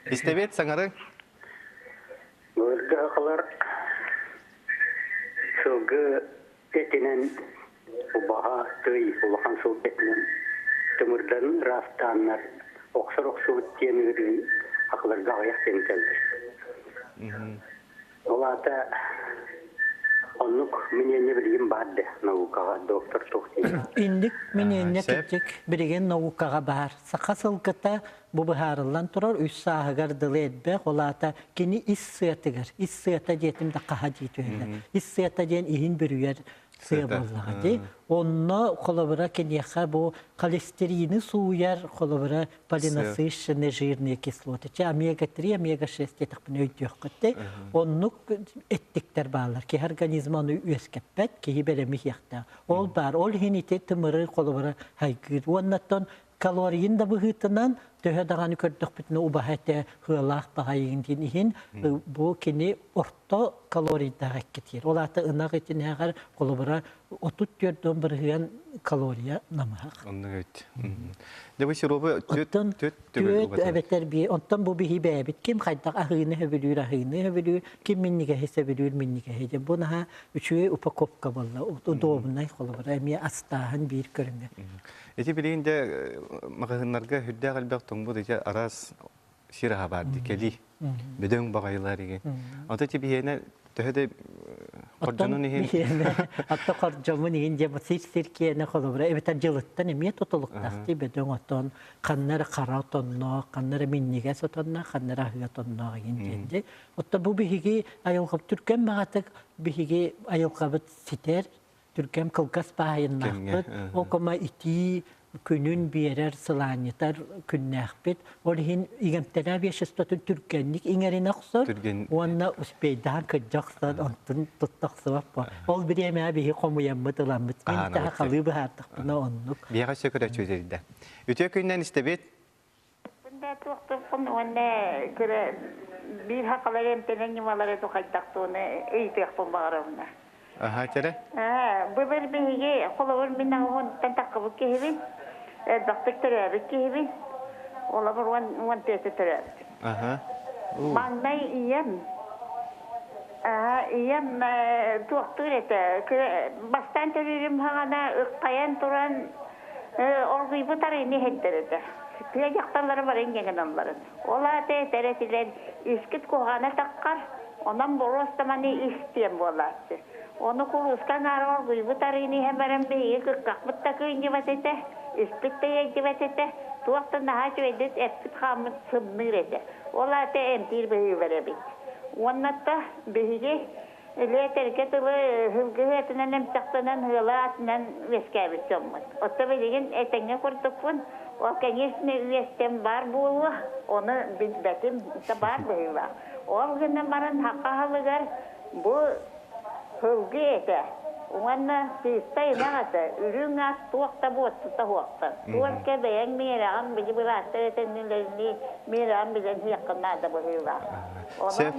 Истэбиэт саҥарыҥ. Былыргы сахалар сылгы этинэн убаһа, тый улахан сылгы этинэн тымырдарын ыраастааннар охсор охсубут диэн ыарыы сахаларга аҕыйах диэн кэллэр. Ол аата оннук мнение билигин баар да наукаҕа доктор туох диир. Инник мнение кырдьык билигин наукаҕа баар. Саха сылгыта бу быһаарыллан турар үс сааһыгар дылы элбэх, ол аата кини ис сыатыгар, ис сыата диэтим да хаһа дии түһэллэр. Ис сыата диэн иһин бүрүйэр сыа буоллаҕа дии. Онно холобура киниэхэ бу холестерины сууйар холобура полинасыщенные жирные кислоты. Чэ омега-3, омега-6 диэтэхпинэ өйдүөххүт дии. Оннук эттиктэр бааллар. Киһи организма ону үөскэппэт, киһи бэлэми иһиэхтээх. Ол баар. Ол иһин ити тымыры холобура хайгыыр. Уоннаттан калорийын да быһыытынан төһө даҕаны көрдөхпүтүнэ убаһа этэ ыалаах баҕайыгын диэн иһин бу кини орто калорийдаах эккитиир. Ол аата ынах итинээҕэр холобура 34% калория намыһах. Оннук эбит. Дьэ бу сиробы түөт түөт эбэтэр би онтон бу биһи бэйэбит ким хайдах аһыыны хөбүлүүр аһыыны хөбүлүүр ким миннигэһи сөбүлүүр миннигэһи дьэ бу наһаа үчүгэй упаковка буолла удобнай холобура эмиэ астааһын биир көрүҥэ. Ити билигин дьэ маҕаһыыннарга сүрдээх элбэх тоҥбут ити араас сир аһа баар дии кэлии бөдөҥ баҕайылар игин. Ото ити биһиэнэ төһө да хордьонун иһин Атта хордьомун иһин дьэ сир сир киэнэ холобура эбэтэр дьылыттан эмиэ тутулуктаах дии бөдөҥ отон ханна эрэ хара отонноох ханна эрэ минньигэс отонноох ханна эрэ аһыы отонноох иһин диэн дии. Отто бу биһиги айылҕабыт түргэн баҕатык биһиги айылҕабыт ситэр түргэн кылгас баайыннаахпыт, ол кома итии күнүн биэрэр, сылаанньытар күннээхпит. Ол иһин иҥэмтэлээх веществотун түргэнник иҥэринэ охсор уонна успейдаан кырдьа охсон онтун тутта охсубат буо. Ол бириэмэҕэ биһи хомуйаммыт ыламмыт. Мин таһа халыы быһаардахпына оннук. Биэҕэ өссө көрөөччү Үтүө күннэн истэбит. Да туохтуохпун уонна кыра биир хахалар эмтэнэн ньымалары тухайдахтуна ыйытыахпын баҕарабына. Аха, кэрэ. Былыр биһиги холобур мин аҕабынтан таххыбыт киһибин, элбэхтик төрөөбүт киһибин. Олобур уон уон түөртэ төрөөбүт. Аха. Маҥнай ийэм ийэм туохтуур этэ бастаан төрүүрүм хаҕана ыккайан туран Оргуйбут арыыны иһэрдэр этэ. Тыа дьахталлара бары инньэ гыналларын. Ол аата этэр этилэр, искит куһаҕана таххар, онон боруостаманы ис диэн буолааччы. Ону курууска аҥаара оргуйбут арыыны иһэн баран биһиги кыккахпыт да кыынньыбат этэ, испит да иэйдибэт этэ, туох да наһаа үчүгэйдик эппит-хааммыт сымныыр этэ. Ол аата эмтиир быһыылар эбит. Уонна да биһиги Илиэтэргэ тылы сылгы атынан эмтэхтэнэн ыала атынан үөскээбит дьоммут. Отто билигин этэҥҥэ курдукпун, ол конечно үөстэн баар буолуо, ону билбэтим, да баар быһыылаах. Ол гынан баран саха аһылыгар бу сылгы этэ уонна чыыстай ынах этэ, үрүҥ ас туох да буоттута суохтар. Только бэйэҥ миэрэҕин били бырааттар этэннилэринии миэрэҕин билэн иһиэххин наада быһыылаах. Онон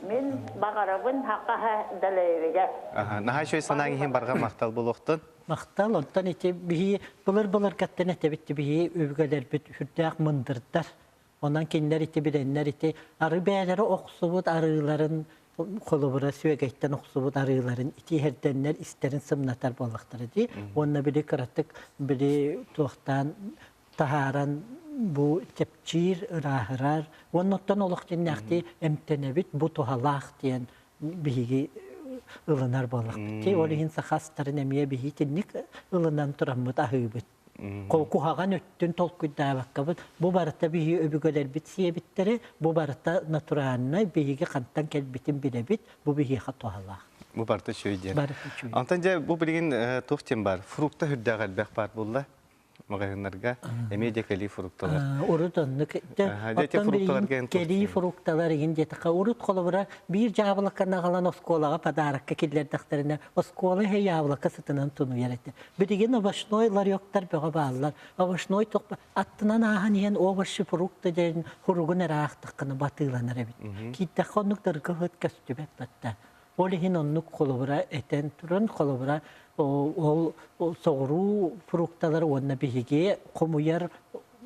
Мин баҕарабын хахаһа дэлэйэригэр. Наһаа үчүгэй санааҥ иһин барҕа махтал буолуохтун. Махтал, онтон ити биһи былыр-былыргаттан этэбит биһи өбүгэлэрбит сүрдээх мындырдар. Онон кинилэр ити билэннэр ити ары бэйэлэрэ охсубут арыыларын Холобура сүөгэйтэн охсубут арыыларын итиһэрдэннэр истэрин сымнатар буоллахтара дии. Уонна били кыратык били туохтаан таһааран бу чэпчиир, ырааһырар. Уонна оттон олох дьиннээхтии эмтэнэбит, бу туһалаах диэн биһиги ылынар буоллахпыт. Ол иһин саха астарын эмиэ биһи итинник ылынан тураммыт аһыыбыт. Куһаҕан өттүн толкуйдаабаккабыт, бу барыта биһиги өбүгэлэрбит сиэбиттэрэ, бу барыта натуральнай, биһиги хантан кэлбитин билэбит, бу биһиэхэ туһалаах. Бу барыта үчүгэй диэн. Барыта үчүгэй. Онтон дьэ бу билигин туох диэн баар? Фрукта үрдээх элбэх баар буолла маҕаһыыннарга эмиэ дьэ кэлии фрукталар. Урут оннук. Оттон билигин кэлии фрукталар иһин диэтэххэ, урут холобура биир дьаабылаканы аҕалан оскуолаҕа подарокка киллэрдэхтэринэ, оскуола иһэ яблоко сытынан тунуйар этэ. Билигин овощной ларектар бөҕө бааллар. Овощной тохпа аттынан ааһан иһэн овощи, фрукты диэн хуругун эрэ аахтаххына батыыланар эбит. Киирдэххэ оннук дыргы ыт көстүбэт батта. Ол иһин оннук холобура этэн туран, холобура ол соҕуруу фрукталар уонна биһиги хомуйар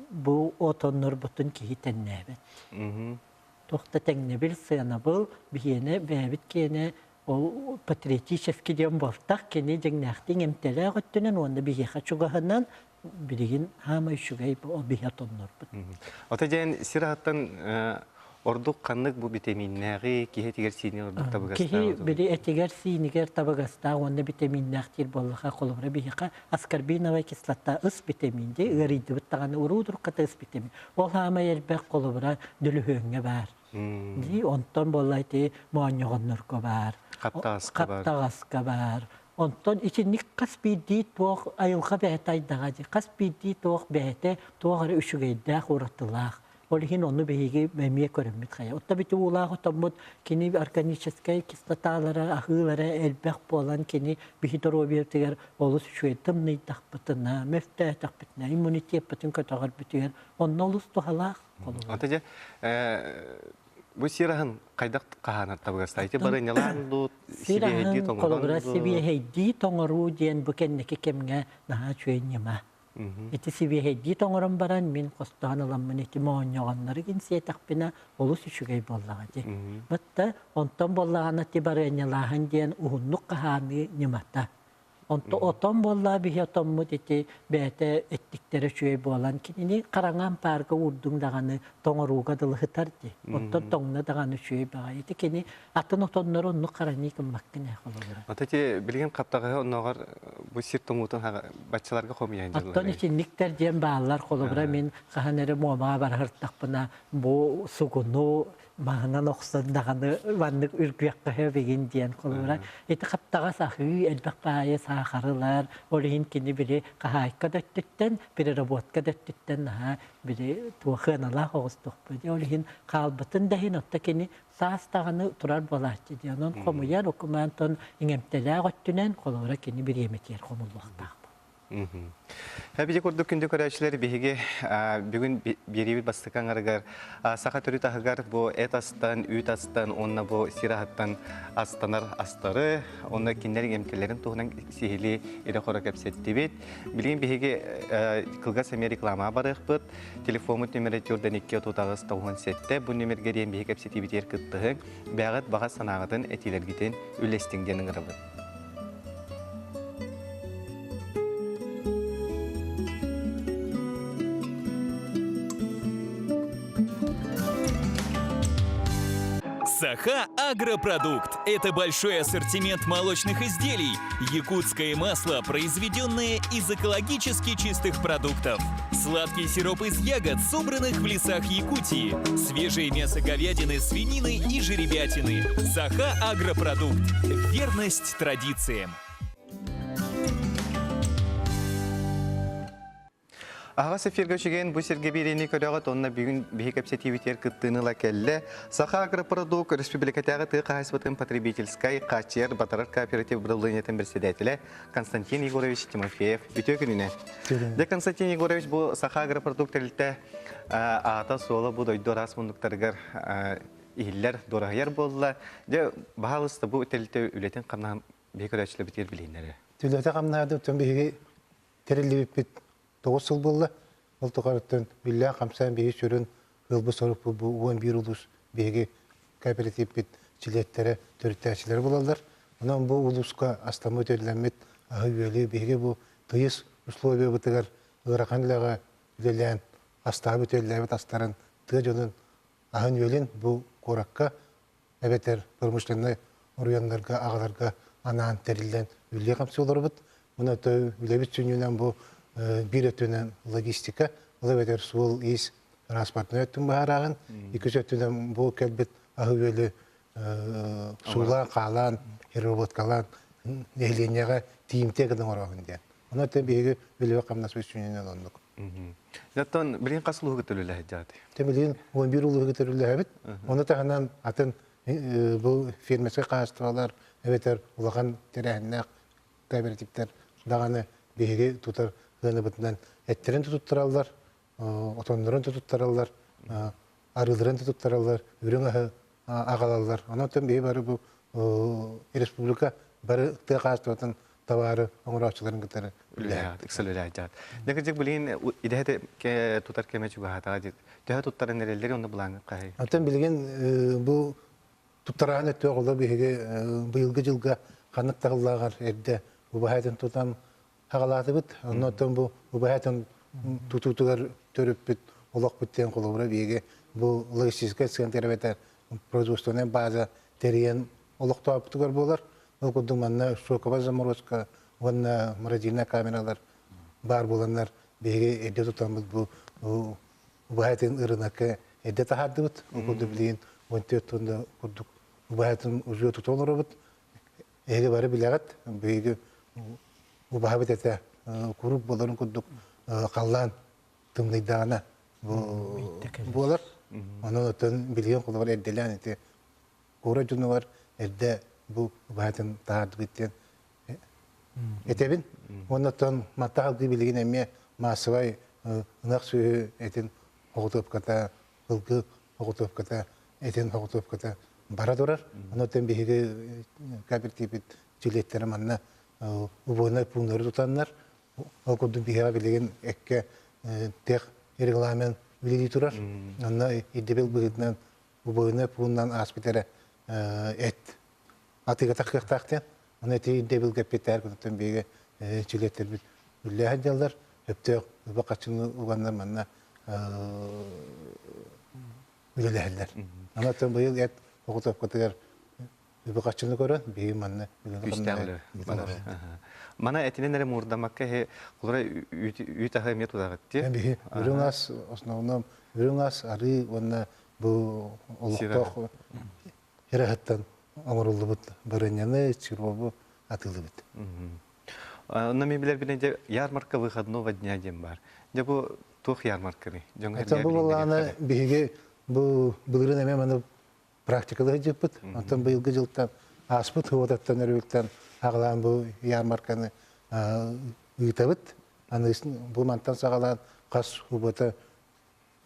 бу отоннорбутун киһи тэннээбэт. Туох да тэҥнэбил, сыанабыл биһиэнэ бэйэбит киэнэ ол патриотический диэн буолтах, кини дьиҥнээхтик эмтэлээх өттүнэн уонна биһиэхэ чугаһынан билигин хаамай үчүгэй биһи отоннорбут. Ото дьэн сир аһыттан ордук ханнык бу витаминнээҕи киһи этигэр сиинигэр ордук табыгастаах Киһи били этигэр сиинигэр табыгастаах уонна витаминнээх диир буоллаха холобура биһиэхэ аскорбиновая кислота ыс витамин дии ыарыйдыбыт даҕаны уруу-дурукката ыс витамин ол хаамай элбэх холобура дөлүһүөҥҥэ баар Дии, онтон буолла ити моонньоҕоннорго баар, Хаптаҕаска баар. хаптаҕаска баар. Онтон итинник хас биирдии туох айылҕа бэйэтэ айдаҕа дии, хас биирдии туох бэйэтэ туох эрэ үчүгэйдээх, уратылаах. Ол иһин ону биһиги эмиэ көрөммүт хайа. Отто бити уулаах отоммут кини органическай кислоталара, аһыылара элбэх буолан кини биһи доруобуйатыгар олус үчүгэй тымныйдахпытына, мөлтөөтөхпүтүнэ, иммунитеппытын көтөҕөрбүтүгэр онно олус туһалаах. Ата дьэ, бу сир аһын хайдах хаһаанар табыгастаах? Ити барыанньалаан дуу, Сир сибиэһэйдии аһын тоҥорон холобура дуу? сибиэһэйдии тоҥоруу диэн бу кэнники кэмҥэ наһаа үчүгэй ньыма. Ити сибиэһэйдии тоҥорон баран мин хостоон ыламмын ити моонньоҕоннору гин сиэтэхпинэ олус үчүгэй буоллаҕа дии. Батта онтон буоллаҕына ти барыанньалааһын диэн уһуннук хаһааныы ньымата. Онто отон буоллаа биһи отоммут ити бэйэтэ эттиктэрэ үчүгэй буолан кинини хараҥа ампаарга уурдуҥ даҕаны тоҥорууга дылы сытар дии. Оттон тоҥно даҕаны үчүгэй баҕайы. Ити кини атын отоннору оннук хараныы гыммаккын ээ холобура. Ото ити билигин хаптаҕаһы оннооҕор бу сир тоҥуутун баччаларга хомуйан Оттон дьыллар. итинниктэр диэн бааллар. Холобура мин хаһан эрэ Муомаҕа бара сырыттахпына бу сугуну маһынан охсон даҕаны маннык үргүөххэ сөбүгүн диэн холобура ити хаптаҕас аһыы элбэх баайы саахарылар ол иһин кини били хаһаайка да өттүттэн переработка да өттүттэн наһаа били туох ыаналаах оҕустуохпут ол иһин хаалбытын да иһин отто кини саас даҕаны турар буолааччы дии онон хомуйар окумаантон иҥэмтэлээх өттүнэн холобура кини бириэмэтигэр хомуллуохтаах. Эбии курдук күндү көрөөччүлэр биһиги бүгүн биэриибит бастакы аҥарыгар саха төрүт аһыгар бу эт астан, үүт астан уонна бу сир аһыттан астанар астары уонна кинилэр эмтэлэрин туһунан сиһилии ирэ-хоро кэпсэттибит. Билигин биһиги кылгас эмиэ рекламаҕа барыахпыт. Телефоммут нүмерэ 42 38 97 бу нүмергэ диэн биһиги кэпсэтиибитигэр кыттыһыҥ. Бэҕэт баҕа санааҕытын, этиилэргитин үллэстиҥ диэн ыҥырабыт. Саха Агропродукт – это большой ассортимент молочных изделий, якутское масло, произведенное из экологически чистых продуктов, сладкий сироп из ягод, собранных в лесах Якутии, свежее мясо говядины, свинины и жеребятины. Саха Агропродукт – верность традициям. Аҕас эфиргэ үчүгэйин бу сиргэ биэриини көрөҕүт уонна бүгүн биһи кэпсэтиибитигэр кыттыыны ыла кэллэ. Саха агропродукт республикатааҕы тыа хаһаайыстыбатын потребительскай хааччыйар батарар кооператив управлениетын председателэ Константин Егорович Тимофеев. Үтүө күнүнэн. Дьэ, Константин Егорович бу Саха агропродукт тэрилтэ аата-суола бу дойду араас муннуктарыгар иһиллэр, дуораһыйар буолла. Дьэ, баһаалыста бу тэрилтэ үлэтин хамнаһын биһи көрөөччүлэрбитигэр билиһиннэрэ. Үлэтэ хамнаһа биһиги тэриллибиппит 9 сыл буолла. Ол тухарыттан үллээн хамсаан биһиги сүрүн ылбыт сорукпут бу 11 улуус биһиги кооперативпит. чилиэттэрэ, төрүттээччилэрэ буолаллар. Онон бу улууска астаммыт үөллэммит аһы-үөлү биһиги бу тыйыс условиябытыгар ыарахан үлэҕэ үлэлээн астаабыт үөллээбит астарын тыа дьонун аһын-үөлүн бу куоракка эбэтэр промышленнай оройуоннарга аҕаларга анаан тэриллэн үлэлии-хамсыы олоробут. Уонна үлэбит сүнньүнэн бу биир өттүнэн логистика, ол эбэтэр суол-иис транспортнай өттүн быһаарааһын, иккис өттүнэн бу кэлбит аһы-үөлү суулаан, хаалаан, переработкалаан нэһилиэнньэҕэ тиийимтиэ гына оҥорооһун диэн. Онон биһиги үлэбит-хамнаспыт сүнньүнэн оннук. Оттон билигин хас улууһуга төлөлөһө Те билигин 11 улууһуга төрүллэһэбит. Ону таһынан атын бу фермерскэй хаһаайыстыбалар эбэтэр улахан тэрээһиннээх кооперативтэр даҕаны биһиги тутар ыаныбытынан эттэрин тутуттараллар, отоннорун тутуттараллар, арыыларын тутуттараллар, үрүҥ аһы аҕалаллар. Онон биһи бары бу республика бары тыа хаһаайыстыбатын табаары оҥорооччуларын кытары үлэлэһэт. Ыксал үлэлэһэт. Дьэ билигин идэһэ тутар кэмэ чугаһаатаҕа дии. Төһө туттаран эрэллэри онно былааҥҥа хаһый? Оттон билигин бу туттараан өттүөх олор биһиги быйылгы дьылга ханнык таһыллааҕар эрдэ убаһайтын тутан хаҕалаатыбыт. Онно оттон бу убаһайтын тутуутугар төрүппүт олохпут диэн холобура биһиги бу логистическай центр эбэтэр производственнай база тэрийэн олохтообутугар буолар. Ол курдук манна шоковая заморозка уонна морозильная камералар баар буоланнар биһиги эрдэ тутаммыт бу убаһатын ырынакка эрдэ таһаардыбыт. Ол курдук билигин 14 тонна курдук убаһатын уже тута олоробут. Эһиги бары билэҕит, биһиги убаһабыт этэ куруук буоларын курдук халлаан тымныйдаҕына буолар. Онон оттон билигин холобур эрдэлээн ити куорат дьонугар эрдэ бу убаһатын таһаардыбыт диэн этэбин. Уонна оттон манта халгыы билигин эмиэ маассабай ынах сүөһү этин оҕутуопката, ылгы оҕутуопката, этин оҕутуопката бара турар. Онон биһиги кооперативпит чилиэттэрэ манна убойнай пууннары тутаннар, ол курдук биһиэхэ билигин эккэ тех регламент үлэлии турар. Онно ирдэбил быһыытынан убойнай пууннан ааспыт эрэ эт атыыга тахсыахтаах диэн. Ону эти ирдэбилгэ эппиэттэһэр кытыттан биһиги чилиэттэрбит үллэһэн дьаллар, өптөөх үбэ хаччыны уганнар манна үлэлэһэллэр. Аны оттон быйыл эт оҕотопкатыгар үбү хаччыны көрөн, биһиги манна Күүстээх үлэ. Мана этинен эрэ муурдамакка иһи кулара үүт аһы эмиэ тутаҕыт дии. Биһи үрүҥ ас, основном үрүҥ ас, арыы уонна бу олохтоох ыраһыттан оҥоруллубут барыанньаны, сиробу атыылыыбыт. Онно мен билэрбинэн дьэ ярмарка выходного дня диэн баар. Дьэ бу туох ярмарканый? Дьоҥҥо Оттон бу буоллаҕына биһиги бу былырыын эмиэ маны практикалыы сылдьыппыт. Оттон быйылгы дьылтан ааспыт уотаттан өрүлтэн аҕалаан бу ярмарканы ыытабыт. Аны бу мантан саҕалаан хас убата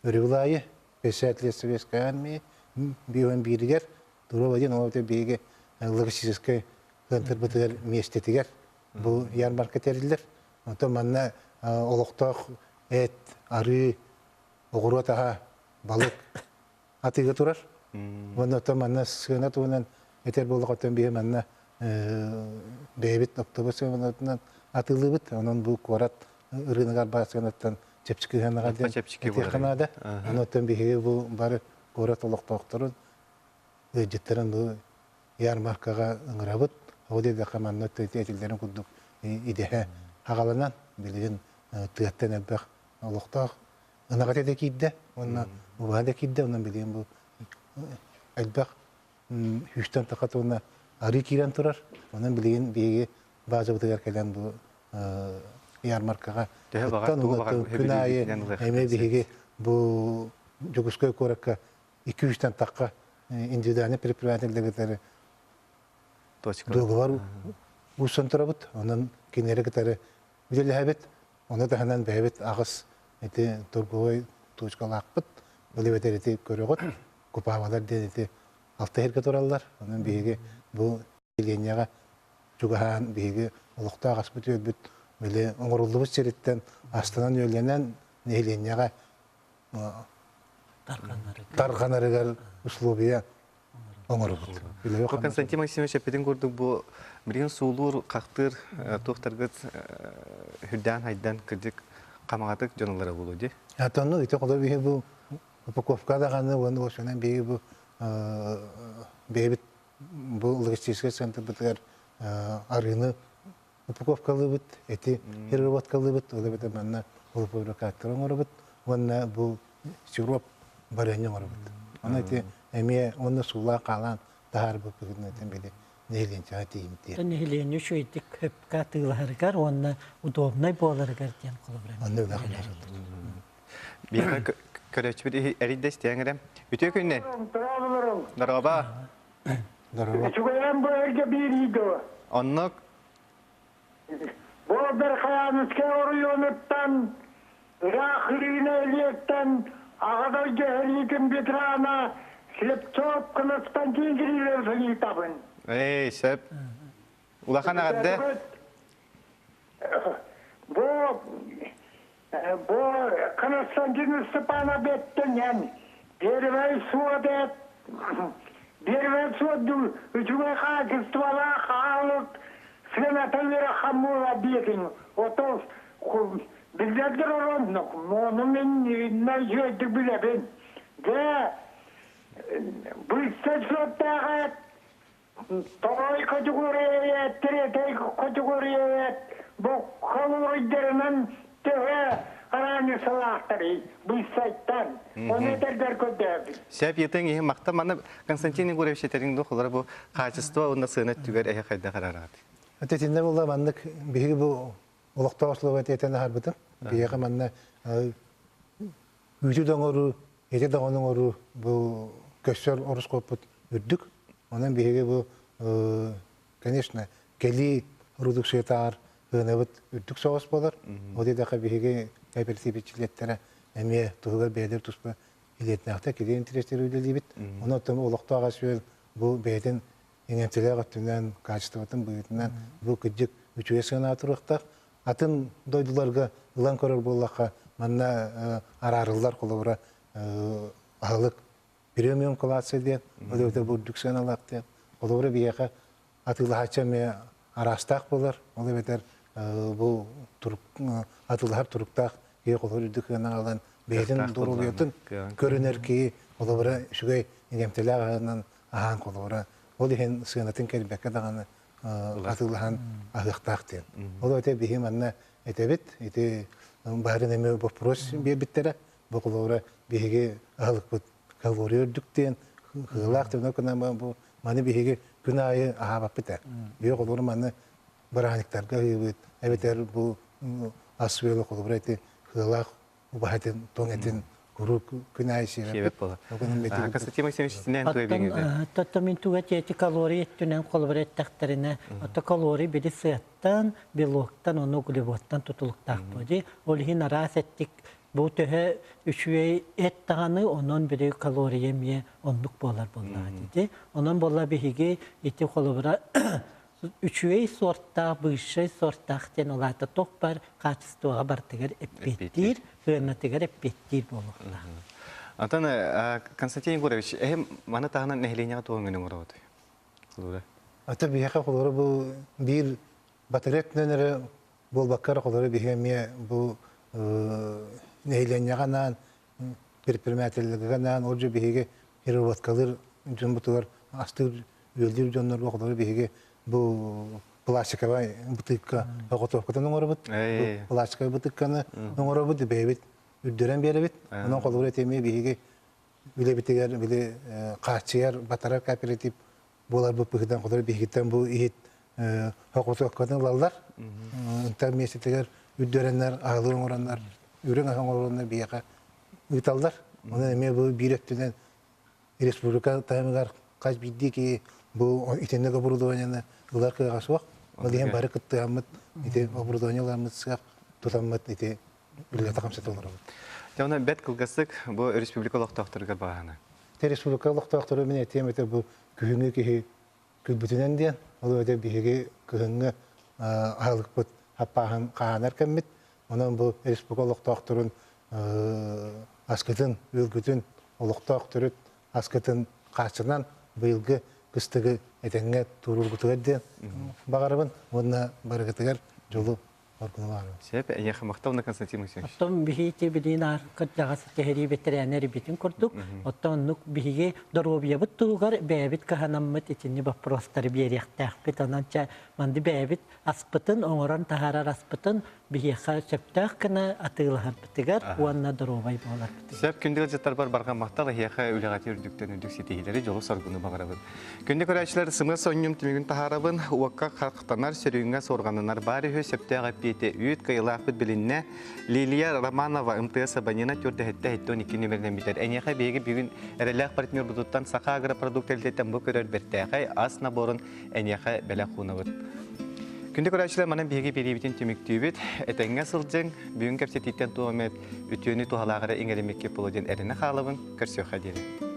Өрөбүл аайы писатель Советской армии бион бииригэр Турова диэн ол биһиги логистическай кыантырбытыгар миэстэтигэр бу ярмарка тэриллэр. Онтон манна олохтоох эт, арыы, оҕуруот аһа, балык атыыга турар. Уонна оттон манна сыана туһунан этэр буоллах оттон биһи манна бэйэбит оптуобус сыанатынан атыылыыбыт. Онон бу куорат ырыынагар баар сыанаттан чэпчэки сыанаҕа диэн этиэххэ наада. Онон оттон биһиги бу бары куорат олохтоохторун, ыалдьыттарын бу ярмаркаҕа ыҥырабыт. Ол диэтэххэ манна этиллэрин курдук идэһэ аҕаланан билигин тыаттан элбэх олохтоох ынах этэ киирдэ уонна убаһа да киирдэ онон билигин бу элбэх сүүстэн тахса туонна арыы киирэн турар. Онон билигин биһиги базабытыгар кэлэн бу ярмаркаҕа кыттан күн аайы эмиэ биһиги бу Дьокуускай куоракка 200-тэн тахха индивидуальный предпринимателлэри дуогабар уурсан турабыт. Онон кинилэри кытары үлэлэһэбит. Ону таһынан бэйэбит аҕыс ити торговай точкалаахпыт. Ол эбэтэр ити көрөҕүт, купаабалар диэн ити алта иһиргэ тураллар. Онон биһиги бу нэһилиэнньэҕэ чугаһаан биһиги олохтоох аспыт үөлбүт били оҥоруллубут сириттэн астанан үөллэнэн нэһилиэнньэҕэ тарҕанарыгар условия. оҥоробут. Бу Константин Максимович эппитин курдук бу билигин суулуур, хахтыыр туохтаргыт үрдээн хайдан кырдьык хамаҕатык дьон ылара буолуо дии. Атонну ити холор биһи бу упаковка даҕаны уонна уопсайынан биһиги бу бэйэбит бу логистическай центрбытыгар арыыны упаковкалыыбыт, эти переработкалыыбыт, ол эбэтэр манна полуфабрикаттары оҥоробут уонна бу сироп барыанньа оҥоробут. Ону ити эмиэ уонна суулаан хаалаан таһаарбыппытын этэн били нэһилиэнчэҕэ тиийимтиэ. Нэһилиэнньэ үчүгэйдик хөпкө атыылаһарыгар уонна удобнай буоларыгар диэн холобура. Онно үлэҕэ Биһиэхэ көрөөччүбүт эрийдэ истиэҥ эрэ. Үтүө күннэн. Дороба. Дороба. Үчүгэйэн бу эргэ биэриигэ. Оннук. Бу Верхоянскай оройуонуттан ыраах Ирина Ильиттэн Аҕа дойду сэриитин ветерана Слепцов Константин Кириллович ыйытабын. Эй, сөп. Улахан эҕэрдэ. Бу бу Константин Степанов эттэн первый суот первый суот үчүгэй хаачыстыбалаах аалык сыаната үөрэххэ буола биэтин ото биллэрдэр ороннук ону мин үчүгэйдик билэбин дьэ быйса суоттааҕа Тоҕой категория третий категория бу холуруйдарынан төһө араанньысалаахтарый быйсайтан ону этэргэр көрдөөбүт. Сөп етең иһин махта маны Константин Егорович этэриҥ дуо холора бу качество уонна сыана өттүгэр эһэ хайдах арараат. Этитинне буолла маннык биһиги бу олохтоох условия этэн аһарбытым. Биһиэхэ манна үүтү да оҥоруу, эти даҕаны оҥоруу бу көссөр ороскуоппут үрдүк. Онон биһиги бу, конечно, кэлии продукциятааҕар ыанабыт үрдүк соҕус буолар. Ол диэтэххэ биһиги кооперативчилиэттэрэ эмиэ туһугар бэйэлэр туспа илиэтинээхтэр кэлии интэриэстэр үлэлиибит. Онон оттон олохтоох ас-үөл бу бэйэтин иҥэмтэлээх өттүнэн, качествотын быһыытынан бу кырдьык үчүгэй сыанаҕа туруохтаах. Атын дойдуларга ылан көрөр буоллахха, манна араарыллар холобура аһылык премиум класса диэн, ол эбэтэр бурдук сыаналаах диэн. Холобура биһиэхэ атыылаһааччы эмиэ араастаах буолар, ол эбэтэр бу атыылаһар туруктаах киһи холобур үрдүк сыанаҕа ылан бэйэтин доруобуйатын көрүнэр киһи холобура үчүгэй иҥэмтэлээх аһынан аһаан холобура ол иһин сыанатын кэлбэккэ даҕаны атыылаһан аһыахтаах диэн. Ол эбэтэр биһи манна этэбит, ити баарын эмиэ вопрос биэрбиттэрэ. Бу холобура биһиги аһылыкпыт калория үрдүк диэн, кыылаах диэн гынан бу маны биһиги күн аайы аһаабаппыт ээ. Биһиги холобура маны бырааһынньыктарга аһыыбыт, эбэтэр бу ас-үөл холобура ити кыылаах убаһатын, тоҥ этин куруук күн аайы сиэбэппит. Константин Максимович итинэн туйбиҥ Тотто мин туга эти калорий өттүнэн холобур эттэхтэринэ, ото калорий бири сыаттан, белоктан, ону углеводтан тутулуктаах буо Ол иһин араас эттик бу төһө үчүгэй эт даҕаны, онон бири калория эмиэ оннук буолар буоллаҕа дии. Онон буолла биһиги ити холобура үчүгэй суортаах, бывшай суортаах диэн ол аата туох бар хаачыстыбаҕа барытыгар эппиэттиир, сыанатыгар эппиэттиир буолуохтаах. Антон Константин Егорович, эһим маны таһынан нэһилиэнньэҕэ туох өҥөнү оҥоробут? Ата биһиэхэ холоро бу биир батарея өттүнэн эрэ буолбакка эрэ холоро биһиги эмиэ бу нэһилиэнньэҕэ анаан предпринимателлэргэ анаан ол дьэ биһиги переработкалыыр дьоммутугар астыыр үөллүүр дьоннорго холоро биһиги бу пластиковай бытыыкка оҕотуопкатын оҥоробут пластиковай бытыыкканы оҥоробут бэйэбит үрдүрэн биэрэбит онон холобур этимии биһиги үлэбитигэр били хааччыйар батарар кооператив буоларбыт быһыытынан холобур биһигиттэн бу иһит оҕотуопкатын ылаллар ынтар миэстэтигэр үрдүрэннэр аһылык оҥороннор үрүҥ аһы оҥороннор биһиэхэ ыыталлар онон эмиэ бу биир өттүнэн республика таһымыгар хас биирдии киһи бу итинник оборудованиены ылар кыаҕа суох. Ол иһин бары кыттыһаммыт ити оборудование ыламмыт сыах тутаммыт ити үлэлэтэ хамсата олоробут. Дьэ онон бэрт кылгастык бу республика олохтоохторугар баҕаһына. Те республика олохтоохтору мин этиэм этэ бу күһүҥҥү киһи күлбүтүнэн диэн, ол эбэтэр биһиги кыһыҥҥы аһылыкпыт хаппааһын хаһаанар кэммит. Онон бу республика олохтоохторун аскытын, үөлгүтүн, олохтоох төрүт аскытын хааччынан бу быйылгы кыстыгы этэҥҥэ туруургутугар диэн баҕарабын уонна барыгытыгар дьолу оргуналаарым. Сөп, эйиэхэ махтал Константин Максимович. Оттон биһиги билигин кырдьаҕас кэһэрии бэтэрээннэр битин курдук, оттон оннук биһиги доруобуйабыт туһугар бэйэбит кыһанаммыт итинни боппуруостары биэриэхтээхпит. Онон чэ манды бэйэбит аспытын оҥорон таһаарар аспытын биһиэхэ сөптөөх гына атыылаһарбытыгар уонна доруобай буоларбытыгар. Сөп күндү ыалдьыттарбар барҕа махтал эһиэхэ үлэҕитин үрдүктэн үрдүк ситиһиилэри, дьолу-соргуну баҕарабын. Күндү көрөөччүлэр, сымыа сонньум түмүгүн таһаарабын. Уокка хахтанар, сөрүүҥҥэ суорҕананар баар үһү, сөптөөх эппиэти үүт кыайылаахпыт билиннэ. Лилия Романова, МТС абонена төрдэһиттэ 72 нүмеринэн бүтэр. Эйиэхэ биһиги бүгүн эрэлээх партнербутуттан Саха агропродукт тэрилтэттэн бу көрөр бэртээхэй ас наборун эйиэхэ бэлэх уунабыт. Күндү көрөөччүлэр, манан биһиги биэриибитин түмүктүүбүт. Этэҥҥэ сылдьыҥ, бүгүн кэпсэтииттэн туох эмэ үтүөнү туһалаах эрэ иҥэриммиккит буолуо диэн эрэнэ хаалабын. Көрсүөххэ диэри.